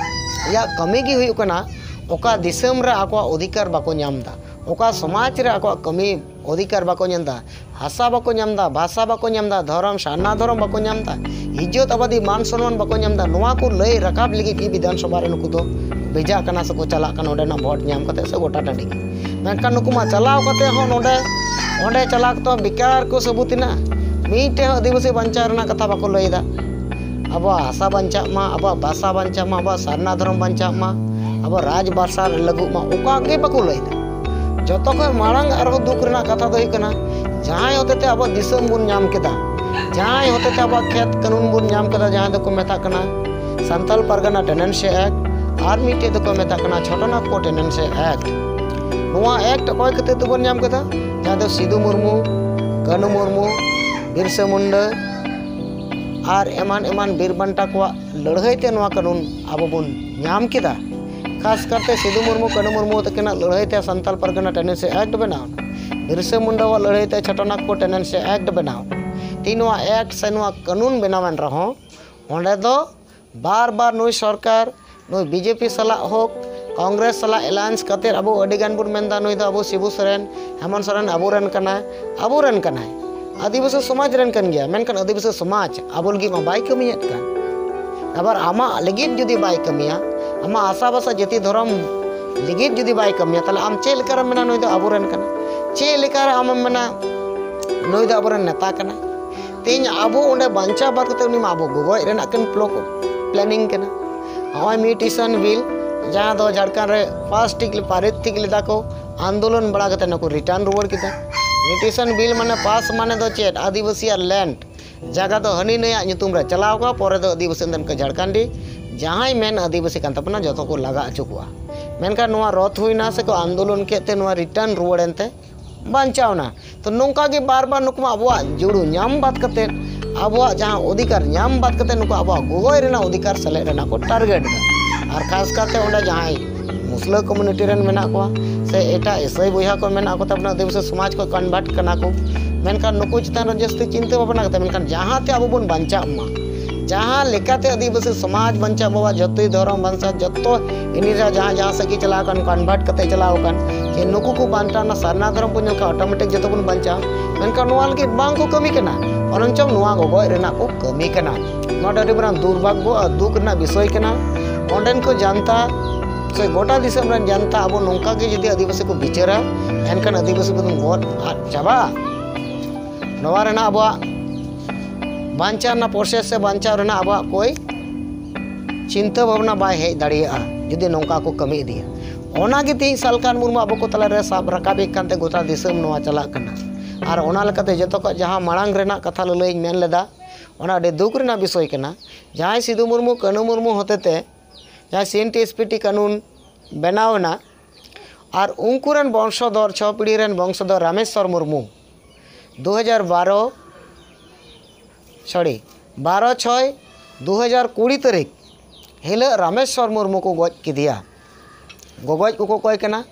ᱨᱮᱭᱟᱜ ᱠᱟᱹᱢᱤ ᱜᱮ ᱦᱩᱭᱩᱜ ᱠᱟᱱᱟ ᱚᱠᱟ ᱫᱤᱥᱚᱢ ᱨᱮ ᱟᱠᱚᱣᱟᱜ ᱚᱫᱷᱤᱠᱟᱨ ᱵᱟᱠᱚ ᱧᱟᱢ ᱮᱫᱟ, ᱚᱠᱟ ᱥᱚᱢᱟᱡᱽ ᱨᱮ ᱟᱠᱚᱣᱟᱜ ᱠᱟᱹᱢᱤ ᱚᱫᱷᱤᱠᱟᱨ ᱵᱟᱠᱚ ᱧᱟᱢ ᱮᱫᱟ, ᱦᱟᱥᱟ ᱵᱟᱠᱚ ᱧᱟᱢ ᱮᱫᱟ, ᱵᱷᱟᱥᱟ ᱵᱟᱠᱚ ᱧᱟᱢ ᱮᱫᱟ, ᱫᱷᱚᱨᱚᱢ, ᱥᱟᱨᱱᱟ ᱫᱷᱚᱨᱚᱢ ᱵᱟᱠᱚ ᱧᱟᱢ ᱮᱫᱟ, ᱤᱡᱽᱡᱚᱛ ᱟᱵᱟᱫᱤ ᱢᱟᱱ ᱥᱚᱱᱢᱟᱱ ᱵᱟᱠᱚ ᱧᱟᱢ ᱮᱫᱟ, ᱱᱚᱣᱟ ᱠᱚ ᱞᱟᱹᱭ ᱨᱟᱠᱟᱵ ᱞᱟᱹᱜᱤᱫ ᱜᱮ ᱵᱤᱫᱷᱟᱱ ᱥᱚᱵᱷᱟ ᱨᱮ ᱱᱩᱠᱩ ᱫᱚ ᱵᱷᱮᱡᱟᱜ ᱠᱟᱱᱟ ᱥᱮᱠᱚ ᱪᱟᱞᱟᱜ ᱠᱟᱱᱟ ᱚᱸᱰᱮᱱᱟᱜ ᱵᱷᱳᱴ ᱧᱟᱢ ᱠᱟᱛᱮ ᱥᱮ ᱜᱚᱴᱟ ᱴᱟᱺᱰᱤ ᱜᱮ᱾ ᱢᱮᱱᱠᱷᱟᱱ ᱱᱩᱠᱩ ᱢᱟ ᱪᱟᱞᱟᱣ ᱠᱟᱛᱮ ᱦᱚᱸ ᱱᱚᱰᱮ, ᱚᱸᱰᱮ ᱪᱟᱞᱟᱣ ᱠᱟᱛᱮ ᱦᱚᱸ ᱵᱮᱠᱟᱨ ᱠᱚ ᱥᱟᱹᱵᱩᱛ ᱮᱱᱟ᱾ ᱢᱤᱫᱴᱮᱱ ᱦᱚᱸ ᱟᱹᱫᱤᱵᱟᱹᱥᱤ ᱵᱟᱧᱪᱟᱣ ᱨᱮᱱᱟᱜ ᱠᱟᱛᱷᱟ ᱵᱟᱠᱚ ᱞᱟᱹᱭ ᱮᱫᱟ᱾ ᱟᱵᱚᱣᱟᱜ ᱦᱟᱥᱟ ᱵᱟᱧᱪᱟᱜ ᱢᱟ, ᱟᱵᱚᱣᱟᱜ ᱵᱷᱟᱥᱟ ᱵᱟᱧᱪᱟᱜ ᱢᱟ, ᱟᱵᱚᱣᱟᱜ ᱥᱟᱨᱱᱟ ᱫᱷᱚᱨᱚᱢ ᱵᱟᱧᱪᱟᱜ ᱢᱟ, ᱟᱵᱚᱣᱟᱜ ᱨᱟᱡᱽ ᱵᱷᱟᱥᱟ ᱞᱟᱹᱜᱩᱜ ᱢᱟ, ᱚᱠᱟ ᱜᱮ ᱵᱟᱠᱚ ᱞᱟᱹᱭ ᱮᱫᱟ᱾ ᱡᱚᱛᱚ ᱠᱷᱚᱱ ᱢᱟᱲᱟᱝ ᱟᱨᱦᱚᱸ ᱫᱩᱠ ᱨᱮᱱᱟᱜ ᱠᱟᱛᱷᱟ ᱫᱚ ᱦᱩᱭᱩᱜ ᱠᱟᱱᱟ, ᱡᱟᱦᱟᱸᱭ ᱦᱚᱛᱮᱛᱮ ᱟᱵᱚᱣᱟᱜ ᱫᱤᱥᱚᱢ ᱵᱚᱱ ᱧᱟᱢ ᱠᱮᱫᱟ, ᱡᱟᱦᱟᱸᱭ ᱦᱚᱛᱮᱛᱮ ᱟᱵᱚᱣᱟᱜ ᱠᱷᱮᱛ ᱠᱟᱹᱱᱩᱱ ᱵᱚᱱ ᱧᱟᱢ ᱠᱮᱫᱟ, ᱡᱟᱦᱟᱸ ᱫᱚᱠᱚ ᱢᱮᱛᱟᱜ ᱠᱟᱱᱟ ᱥᱟᱱᱛᱟᱞ ᱯᱟᱨᱜᱟᱱᱟ Tenancy Act, ᱟᱨ ᱢᱤᱫᱴᱮᱡ ᱫᱚᱠᱚ ᱢᱮᱛᱟᱜ ᱠᱟᱱᱟ ᱪᱷᱳᱴᱳ ᱱᱟᱜᱽᱯᱩᱨ ᱴᱮᱱᱮᱱᱥᱤ ᱮᱠᱴ᱾ ᱱᱚᱣᱟ ᱮᱠᱴ ᱚᱠᱚᱭ ᱠᱷᱟᱹᱛᱤᱨ ᱛᱮᱵᱚᱱ ᱧᱟᱢ ᱠᱮᱫᱟ? ᱡᱟᱦᱟᱸ ᱫᱚ ᱥᱤᱫᱩ ᱢᱩᱨᱢᱩ, ᱠᱟᱹᱱᱩ ᱢᱩᱨᱢᱩ, ᱵᱤᱨᱥᱟ ᱢᱩᱱᱰᱟ ᱟᱨ ᱮᱢᱟᱱ ᱮᱢᱟᱱ ᱵᱤᱨ ᱵᱟᱱᱴᱟ ᱠᱚᱣᱟᱜ ᱞᱟᱹᱲᱦᱟᱹᱭ ᱛᱮ ᱱᱚᱣᱟ ᱠᱟᱹᱱᱩᱱ ᱟᱵᱚ ᱵᱚᱱ ᱧᱟᱢ ᱠᱮᱫᱟ᱾ ᱠᱷᱟᱥ ᱠᱟᱨᱛᱮ ᱥᱤᱫᱩ ᱢᱩᱨᱢᱩ, ᱠᱟᱹᱱᱩ ᱢᱩᱨᱢᱩ ᱛᱟᱹᱠᱤᱱᱟᱜ ᱞᱟᱹᱲᱦᱟᱹᱭ ᱛᱮ ᱥᱟᱱᱛᱟᱞ ᱯᱟᱨᱜᱟᱱᱟ ᱴᱮᱱᱮᱱᱥᱤ ᱮᱠᱴ ᱵᱮᱱᱟᱣ ᱮᱱᱟ᱾ ᱵᱤᱨᱥᱟ ᱢᱩᱱᱰᱟᱣᱟᱜ ᱞᱟᱹᱲᱦᱟᱹᱭ ᱛᱮ ᱪᱷᱳᱴᱳ ᱱᱟᱜᱽᱯᱩᱨ ᱴᱮᱱᱮᱱᱥᱤ ᱮᱠᱴ ᱵᱮᱱᱟᱣ ᱮᱱᱟ᱾ ᱛᱮᱦᱮᱧ ᱱᱚᱣᱟ ᱮᱠᱴ ᱥᱮ ᱱᱚᱣᱟ ᱠᱟᱹᱱᱩᱱ ᱵᱮᱱᱟᱣᱮᱱ ᱨᱮᱦᱚᱸ, ᱚᱸᱰᱮ ᱫᱚ ᱵᱟᱨ ᱵᱟᱨ ᱱᱩᱭ ᱥᱚᱨᱠᱟᱨ, ᱱᱩᱭ ᱵᱤᱡᱮᱯᱤ ᱥᱟᱞᱟᱜ ᱦᱳᱠ, ᱠᱚᱝᱜᱨᱮᱥ ᱥᱟᱞᱟᱜ ᱮᱞᱟᱭᱮᱱᱥ ᱠᱟᱛᱮ ᱟᱵᱚ ᱟᱹᱰᱤ ᱜᱟᱱ ᱵᱚᱱ ᱢᱮᱱᱫᱟ, ᱱᱩᱭ ᱫᱚ ᱟᱵᱚ ᱥᱤᱵᱩ ᱥᱚᱨᱮᱱ, ᱦᱮᱢᱚᱱᱛ ᱥᱚᱨᱮᱱ ᱟᱵᱚᱨᱮᱱ ᱠᱟᱱᱟᱭ, ᱟᱵᱚᱨᱮᱱ ᱠᱟᱱᱟᱭ, ᱟᱹᱫᱤᱵᱟᱹᱥᱤ ᱥᱚᱢᱟᱡᱽ ᱨᱮᱱ ᱠᱟᱱ ᱜᱮᱭᱟ, ᱢᱮᱱᱠᱷᱟᱱ ᱟᱹᱫᱤᱵᱟᱹᱥᱤ ᱥᱚᱢᱟᱡᱽ ᱟᱵᱚ ᱞᱟᱹᱜᱤᱫ ᱢᱟ ᱵᱟᱭ ᱠᱟᱹᱢᱤᱭᱮᱫ ᱠᱟᱱ᱾ ᱟᱵᱟᱨ ᱟᱢᱟᱜ ᱞᱟᱹᱜᱤᱫ ᱡᱩᱫᱤ ᱵᱟᱭ ᱠᱟᱹᱢᱤᱭᱟ, ᱟᱢᱟᱜ ᱟᱥᱟ ᱵᱷᱟᱥᱟ ᱡᱟᱹᱛᱤ ᱫᱷᱚᱨᱚᱢ ᱞᱟᱹᱜᱤᱫ ᱡᱩᱫᱤ ᱵᱟᱭ ᱠᱟᱹᱢᱤᱭᱟ, ᱛᱟᱦᱞᱮ ᱟᱢ ᱪᱮᱫ ᱞᱮᱠᱟᱨᱮᱢ ᱢᱮᱱᱟ ᱱᱩᱭ ᱫᱚ ᱟᱵᱚᱨᱮᱱ ᱠᱟᱱᱟᱭ? ᱪᱮᱫ ᱞᱮᱠᱟᱨᱮ ᱟᱢᱮᱢ ᱢᱮᱱᱟ ᱱᱩᱭ ᱫᱚ ᱟᱵᱚᱨᱮᱱ ᱱᱮᱛᱟ ᱠᱟᱱᱟᱭ? ᱛᱮᱦᱮᱧ ᱟᱵᱚ ᱚᱸᱰᱮ ᱵᱟᱧᱪᱟᱣ ᱵᱟᱫ ᱠᱟᱛᱮ ᱩᱱᱤ ᱢᱟ ᱟᱵᱚ ᱜᱚᱜᱚᱡ ᱨᱮᱱᱟᱜ ᱠᱤᱱ ᱯᱞᱚ-, ᱯᱞᱮᱱᱤᱝ ᱠᱟᱱᱟ᱾ ᱱᱚᱜᱼᱚᱭ ᱢᱤᱣᱴᱤᱥᱚᱱ ᱵᱤᱞ, ᱡᱟᱦᱟᱸ ᱫᱚ ᱡᱷᱟᱲᱠᱷᱚᱸᱰ ᱨᱮ ᱯᱟᱥ ᱴᱷᱤᱠ, ᱯᱟᱨᱤᱛ ᱴᱷᱤᱠ ᱞᱮᱫᱟ ᱠᱚ, ᱟᱱᱫᱳᱞᱚᱱ ᱵᱟᱲᱟ ᱠᱟᱛᱮ ᱱᱩᱠᱩ ᱨᱤᱴᱟᱨᱱ ᱨᱩᱣᱟᱹᱲ ᱠᱮᱫᱟ᱾ ᱢᱤᱣᱴᱤᱥᱚᱱ ᱵᱤᱞ ᱢᱟᱱᱮ ᱯᱟᱥ ᱢᱟᱱᱮ ᱫᱚ ᱪᱮᱫ? ᱟᱹᱫᱤᱵᱟᱹᱥᱤᱭᱟᱜ ᱞᱮᱱᱰ, ᱡᱟᱭᱜᱟ ᱫᱚ ᱦᱟᱹᱱᱤ ᱱᱟᱹᱭᱟᱜ ᱧᱩᱛᱩᱢ ᱨᱮ ᱪᱟᱞᱟᱣ ᱠᱚᱜᱼᱟ, ᱯᱚᱨᱮ ᱫᱚ ᱟᱹᱫᱤᱵᱟᱹᱥᱤ ᱮᱱᱛᱮ ᱠᱚ ᱡᱷᱟᱲᱠᱷᱚᱸᱰᱤ, ᱡᱟᱦᱟᱸᱭ ᱢᱮᱱ ᱟᱹᱫᱤᱵᱟᱹᱥᱤ ᱠᱟᱱ ᱛᱟᱵᱚᱱᱟ, ᱡᱚᱛᱚ ᱠᱚ ᱞᱟᱜᱟ ᱦᱚᱪᱚ ᱠᱚᱣᱟ᱾ ᱢᱮᱱᱠᱷᱟᱱ ᱱᱚᱣᱟ ᱨᱚᱫ ᱦᱩᱭᱱᱟ ᱥᱮᱠᱚ ᱟᱱᱫᱳᱞᱚᱱ ᱠᱮᱫ ᱛᱮ ᱱᱚᱣᱟ ᱨᱤᱴᱟᱨᱱ ᱨᱩᱣᱟᱹᱲ ᱮᱱᱛᱮ ᱵᱟᱧᱪᱟᱣᱱᱟ᱾ ᱛᱚ ᱱᱚᱝᱠᱟ ᱜᱮ ᱵᱟᱨ ᱵᱟᱨ ᱱᱩᱠᱩ ᱢᱟ ᱟᱵᱚᱣᱟᱜ ᱡᱩᱲᱩ ᱧᱟᱢ ᱵᱟᱫ ᱠᱟᱛᱮ, ᱟᱵᱚᱣᱟᱜ ᱡᱟᱦᱟᱸ ᱚᱫᱷᱤᱠᱟᱨ ᱧᱟᱢ ᱵᱟᱫ ᱠᱟᱛᱮ ᱱᱩᱠᱩ ᱟᱵᱚᱣᱟᱜ ᱜᱚᱜᱚᱡ ᱨᱮᱱᱟᱜ ᱚᱫᱷᱤᱠᱟᱨ ᱥᱮᱞᱮᱫ ᱨᱮᱱᱟᱜ ᱠᱚ ᱴᱟᱨᱜᱮᱴ ᱮᱫᱟ᱾ ᱟᱨ ᱠᱷᱟᱥ ᱠᱟᱛᱮ ᱚᱸᱰᱮ ᱡᱟᱦᱟᱸᱭ ᱢᱩᱥᱞᱟᱹ ᱠᱚᱢᱩᱱᱤᱴᱤ ᱨᱮᱱ ᱢᱮᱱᱟᱜ ᱠᱚᱣᱟ ᱥᱮ ᱮᱴᱟᱜ ᱤᱥᱟᱹᱭ ᱵᱚᱭᱦᱟ ᱠᱚ ᱢᱮᱱᱟᱜ ᱠᱚ ᱛᱟᱵᱚᱱᱟ, ᱟᱹᱫᱤᱵᱟᱹᱥᱤ ᱥᱚᱢᱟᱡᱽ ᱠᱚ ᱠᱚᱱᱵᱷᱟᱨᱴ ᱠᱟᱱᱟ ᱠᱚ, ᱢᱮᱱᱠᱷᱟᱱ ᱱᱩᱠᱩ ᱪᱮᱛᱟᱱ ᱨᱮ ᱡᱟᱹᱥᱛᱤ ᱪᱤᱱᱛᱟᱹ ᱵᱷᱟᱵᱽᱱᱟ ᱠᱟᱛᱮ, ᱢᱮᱱᱠᱷᱟᱱ ᱡᱟᱦᱟᱸ ᱛᱮ ᱟᱵᱚ ᱵᱚᱱ ᱵᱟᱧᱪᱟᱜ ᱢᱟ, ᱡᱟᱦᱟᱸ ᱞᱮᱠᱟᱛᱮ ᱟᱹᱫᱤᱵᱟᱹᱥᱤ ᱥᱚᱢᱟᱡᱽ ᱵᱟᱧᱪᱟᱜ, ᱵᱟᱵᱟ ᱡᱚᱛᱚᱭ ᱫᱷᱚᱨᱚᱢ ᱵᱟᱧᱪᱟᱜ, ᱡᱚᱛᱚ ᱤᱱᱤ ᱨᱮ ᱡᱟᱦᱟᱸ ᱡᱟᱦᱟᱸ ᱥᱮᱫ ᱜᱮ ᱪᱟᱞᱟᱣ ᱟᱠᱟᱱ, ᱠᱚᱱᱵᱷᱟᱨᱴ ᱠᱟᱛᱮ ᱪᱟᱞᱟᱣ ᱟᱠᱟᱱ, ᱡᱮ ᱱᱩᱠᱩ ᱠᱚ ᱵᱟᱧᱪᱟᱣ ᱮᱱᱟ, ᱥᱟᱨᱱᱟ ᱫᱷᱚᱨᱚᱢ ᱵᱚᱱ ᱧᱮᱞ ᱠᱷᱟᱱ ᱚᱴᱳᱢᱮᱴᱤᱠ ᱡᱚᱛᱚ ᱵᱚᱱ ᱵᱟᱧᱪᱟᱣᱟ᱾ ᱢᱮᱱᱠᱷᱟᱱ ᱱᱚᱣᱟ ᱞᱟᱹᱜᱤᱫ ᱵᱟᱝ ᱠᱚ ᱠᱟᱹᱢᱤ ᱠᱟᱱᱟ, ᱵᱚᱨᱚᱱᱪᱚᱝ ᱱᱚᱣᱟ ᱜᱚᱜᱚᱡ ᱨᱮᱱᱟᱜ ᱠᱚ ᱠᱟᱹᱢᱤ ᱠᱟᱱᱟ᱾ ᱱᱚᱣᱟ ᱫᱚ ᱟᱹᱰᱤ ᱢᱟᱨᱟᱝ ᱫᱩᱨᱵᱷᱟᱜᱽᱜᱚ ᱟᱨ ᱫᱩᱠ ᱨᱮᱱᱟᱜ ᱵᱤᱥᱚᱭ ᱠᱟᱱᱟ᱾ ᱚᱸᱰᱮᱱ ᱠᱚ ᱡᱟᱱᱛᱟ ᱥᱮ ᱜᱚᱴᱟ ᱫᱤᱥᱚᱢ ᱨᱮᱱ ᱡᱟᱱᱛᱟ ᱟᱵᱚ ᱱᱚᱝᱠᱟ ᱜᱮ ᱡᱩᱫᱤ ᱟᱹᱫᱤᱵᱟᱹᱥᱤ ᱠᱚ ᱵᱤᱪᱟᱹᱨᱟ, ᱮᱱᱠᱷᱟᱱ ᱟᱹᱫᱤᱵᱟᱹᱥᱤ ᱠᱚᱫᱚ ᱜᱚᱡ ᱟᱫ ᱪᱟᱵᱟᱜᱼᱟ᱾ ᱱᱚᱣᱟ ᱨᱮᱱᱟᱜ ᱟᱵᱚᱣᱟᱜ ᱵᱟᱧᱪᱟᱣ ᱨᱮᱱᱟᱜ ᱯᱨᱚᱥᱮᱥ ᱥᱮ ᱵᱟᱧᱪᱟᱣ ᱨᱮᱱᱟᱜ ᱟᱵᱚᱣᱟᱜ ᱠᱚᱭ ᱪᱤᱱᱛᱟᱹ ᱵᱷᱟᱵᱽᱱᱟ ᱵᱟᱭ ᱦᱮᱡ ᱫᱟᱲᱮᱭᱟᱜᱼᱟ, ᱡᱩᱫᱤ ᱱᱚᱝᱠᱟ ᱠᱚ ᱠᱟᱹᱢᱤ ᱤᱫᱤᱭᱟ᱾ ᱚᱱᱟᱜᱮ ᱛᱮᱦᱮᱧ ᱥᱟᱞᱠᱷᱟᱱ ᱢᱩᱨᱢᱩ ᱟᱵᱚ ᱠᱚ ᱛᱟᱞᱟᱨᱮ ᱥᱟᱵ ᱨᱟᱠᱟᱵᱮ ᱠᱟᱱᱛᱮ ᱜᱚᱴᱟ ᱫᱤᱥᱚᱢ ᱱᱚᱣᱟ ᱪᱟᱞᱟᱜ ᱠᱟᱱᱟ᱾ ᱟᱨ ᱚᱱᱟ ᱞᱮᱠᱟᱛᱮ ᱡᱚᱛᱚ ᱠᱷᱚᱱ ᱡᱟᱦᱟᱸ ᱢᱟᱲᱟᱝ ᱨᱮᱱᱟᱜ ᱠᱟᱛᱷᱟ ᱞᱟᱹᱞᱟᱹᱭᱤᱧ ᱢᱮᱱ ᱞᱮᱫᱟ, ᱚᱱᱟ ᱟᱹᱰᱤ ᱫᱩᱠ ᱨᱮᱱᱟᱜ ᱵᱤᱥᱚᱭ ᱠᱟᱱᱟ᱾ ᱡᱟᱦᱟᱸᱭ ᱥᱤᱫᱩ ᱢᱩᱨᱢᱩ, ᱠᱟᱹᱱᱩ ᱢᱩᱨᱢᱩ ᱦᱚᱛᱮᱛᱮ ᱡᱟᱦᱟᱸ ᱥᱤ N T S P T ᱠᱟᱹᱱᱩᱱ ᱵᱮᱱᱟᱣ ᱮᱱᱟ, ᱟᱨ ᱩᱱᱠᱩ ᱨᱮᱱ ᱵᱚᱝᱥᱚᱫᱷᱚᱨ, ᱪᱷᱚ ᱯᱤᱲᱦᱤ ᱨᱮᱱ ᱵᱚᱝᱥᱚᱫᱷᱚᱨ ᱨᱟᱢᱮᱥᱣᱚᱨ ᱢᱩᱨᱢᱩ ᱫᱩ ᱦᱟᱡᱟᱨ ᱵᱟᱨᱚ, ᱥᱚᱨᱤ, ᱵᱟᱨᱚ ᱪᱷᱚᱭ ᱫᱩ ᱦᱟᱡᱟᱨ ᱠᱩᱲᱤ ᱛᱟᱹᱨᱤᱠᱷ ᱦᱤᱞᱳᱜ ᱨᱟᱢᱮᱥᱣᱚᱨ ᱢᱩᱨᱢᱩ ᱠᱚ ᱜᱚᱡ ᱠᱮᱫᱮᱭᱟ᱾ ᱜᱚᱜᱚᱡ ᱠᱚᱠᱚ ᱚᱠᱚᱭ ᱠᱟᱱᱟ?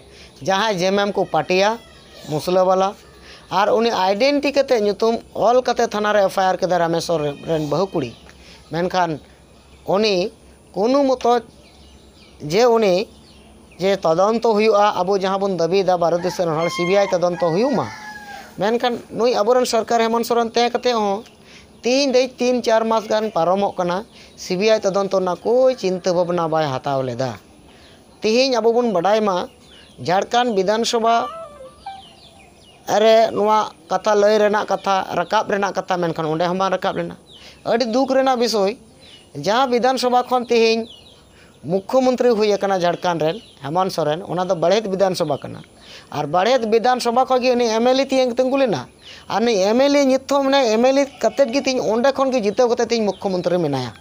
ᱡᱟᱦᱟᱸᱭ ᱡᱮᱢᱮᱢ ᱠᱚ ᱯᱟᱹᱴᱤᱭᱟ, ᱢᱩᱥᱞᱟᱹ ᱵᱟᱞᱟ, ᱟᱨ ᱩᱱᱤ ᱟᱭᱰᱮᱱᱴᱤ ᱠᱟᱛᱮ, ᱧᱩᱛᱩᱢ ᱚᱞ ᱠᱟᱛᱮ ᱛᱷᱟᱱᱟ ᱨᱮ ᱮᱯᱷ ᱟᱭ ᱟᱨ ᱠᱮᱫᱟ ᱨᱟᱢᱮᱥᱣᱚᱨ ᱨᱮᱱ ᱵᱟᱹᱦᱩ ᱠᱩᱲᱤ᱾ ᱢᱮᱱᱠᱷᱟᱱ ᱩᱱᱤ ᱠᱳᱱᱳ ᱢᱚᱛᱚ ᱡᱮ ᱩᱱᱤ ᱡᱮ ᱛᱚᱫᱚᱱᱛᱚ ᱦᱩᱭᱩᱜᱼᱟ, ᱟᱵᱚ ᱡᱟᱦᱟᱸ ᱵᱚᱱ ᱫᱟᱹᱵᱤᱭᱮᱫᱟ ᱵᱷᱟᱨᱚᱛ ᱫᱤᱥᱚᱢ ᱨᱮᱱ ᱦᱚᱲ ᱥᱤ ᱵᱤ ᱟᱭ ᱛᱚᱫᱚᱱᱛᱚ ᱦᱩᱭᱩᱜ ᱢᱟ, ᱢᱮᱱᱠᱷᱟᱱ ᱱᱩᱭ ᱟᱵᱚᱨᱮᱱ ᱥᱚᱨᱠᱟᱨ ᱦᱮᱢᱚᱱᱛ ᱥᱚᱨᱮᱱ ᱛᱟᱦᱮᱸ ᱠᱟᱛᱮ ᱦᱚᱸ ᱛᱮᱦᱮᱧ ᱫᱷᱟᱹᱵᱤᱡ ᱛᱤᱱ ᱪᱟᱨ ᱢᱟᱥ ᱜᱟᱱ ᱯᱟᱨᱚᱢᱚᱜ ᱠᱟᱱᱟ, ᱥᱤ ᱵᱤ ᱟᱭ ᱛᱚᱫᱚᱱᱛᱚ ᱨᱮᱱᱟᱜ ᱠᱳᱭ ᱪᱤᱱᱛᱟᱹ ᱵᱷᱟᱵᱽᱱᱟ ᱵᱟᱭ ᱦᱟᱛᱟᱣ ᱞᱮᱫᱟ᱾ ᱛᱮᱦᱮᱧ ᱟᱵᱚ ᱵᱚᱱ ᱵᱟᱰᱟᱭ ᱢᱟ, ᱡᱷᱟᱲᱠᱷᱚᱸᱰ ᱵᱤᱫᱷᱟᱱ ᱥᱚᱵᱷᱟ ᱨᱮ ᱱᱚᱣᱟ ᱠᱟᱛᱷᱟ ᱞᱟᱹᱭ ᱨᱮᱱᱟᱜ ᱠᱟᱛᱷᱟ, ᱨᱟᱠᱟᱵ ᱨᱮᱱᱟᱜ ᱠᱟᱛᱷᱟ, ᱢᱮᱱᱠᱷᱟᱱ ᱚᱸᱰᱮ ᱦᱚᱸ ᱵᱟᱝ ᱨᱟᱠᱟᱵ ᱞᱮᱱᱟ᱾ ᱟᱹᱰᱤ ᱫᱩᱠ ᱨᱮᱱᱟᱜ ᱵᱤᱥᱚᱭ, ᱡᱟᱦᱟᱸ ᱵᱤᱫᱷᱟᱱ ᱥᱚᱵᱷᱟ ᱠᱷᱚᱱ ᱛᱮᱦᱮᱧ ᱢᱩᱠᱠᱷᱚᱢᱚᱱᱛᱨᱤ ᱦᱩᱭ ᱟᱠᱟᱱᱟ ᱡᱷᱟᱲᱠᱷᱚᱸᱰ ᱨᱮᱱ ᱦᱮᱢᱚᱱᱛ ᱥᱚᱨᱮᱱ, ᱚᱱᱟ ᱫᱚ ᱵᱟᱲᱮᱛ ᱵᱤᱫᱷᱟᱱ ᱥᱚᱵᱷᱟ ᱠᱟᱱᱟ᱾ ᱟᱨ ᱵᱟᱲᱮᱛ ᱵᱤᱫᱷᱟᱱ ᱥᱚᱵᱷᱟ ᱠᱷᱚᱱ ᱜᱮ ᱩᱱᱤ ᱮᱢ ᱮᱞ ᱮ ᱛᱤᱭᱟᱹᱝ ᱛᱤᱸᱜᱩ ᱞᱮᱱᱟ᱾ ᱟᱨ ᱩᱱᱤ ᱮᱢ ᱮᱞ ᱮ ᱱᱤᱛ ᱦᱚᱸ ᱢᱮᱱᱟᱭ, ᱮᱢ ᱮᱞ ᱮ ᱠᱟᱛᱮᱫ ᱜᱮ ᱛᱮᱦᱮᱧ ᱚᱸᱰᱮ ᱠᱷᱚᱱ ᱜᱮ ᱡᱤᱛᱟᱹᱣ ᱠᱟᱛᱮᱫ ᱛᱮᱦᱮᱧ ᱢᱩᱠᱠᱷᱚᱢᱚᱱᱛᱨᱤ ᱢᱮᱱᱟᱭᱟ᱾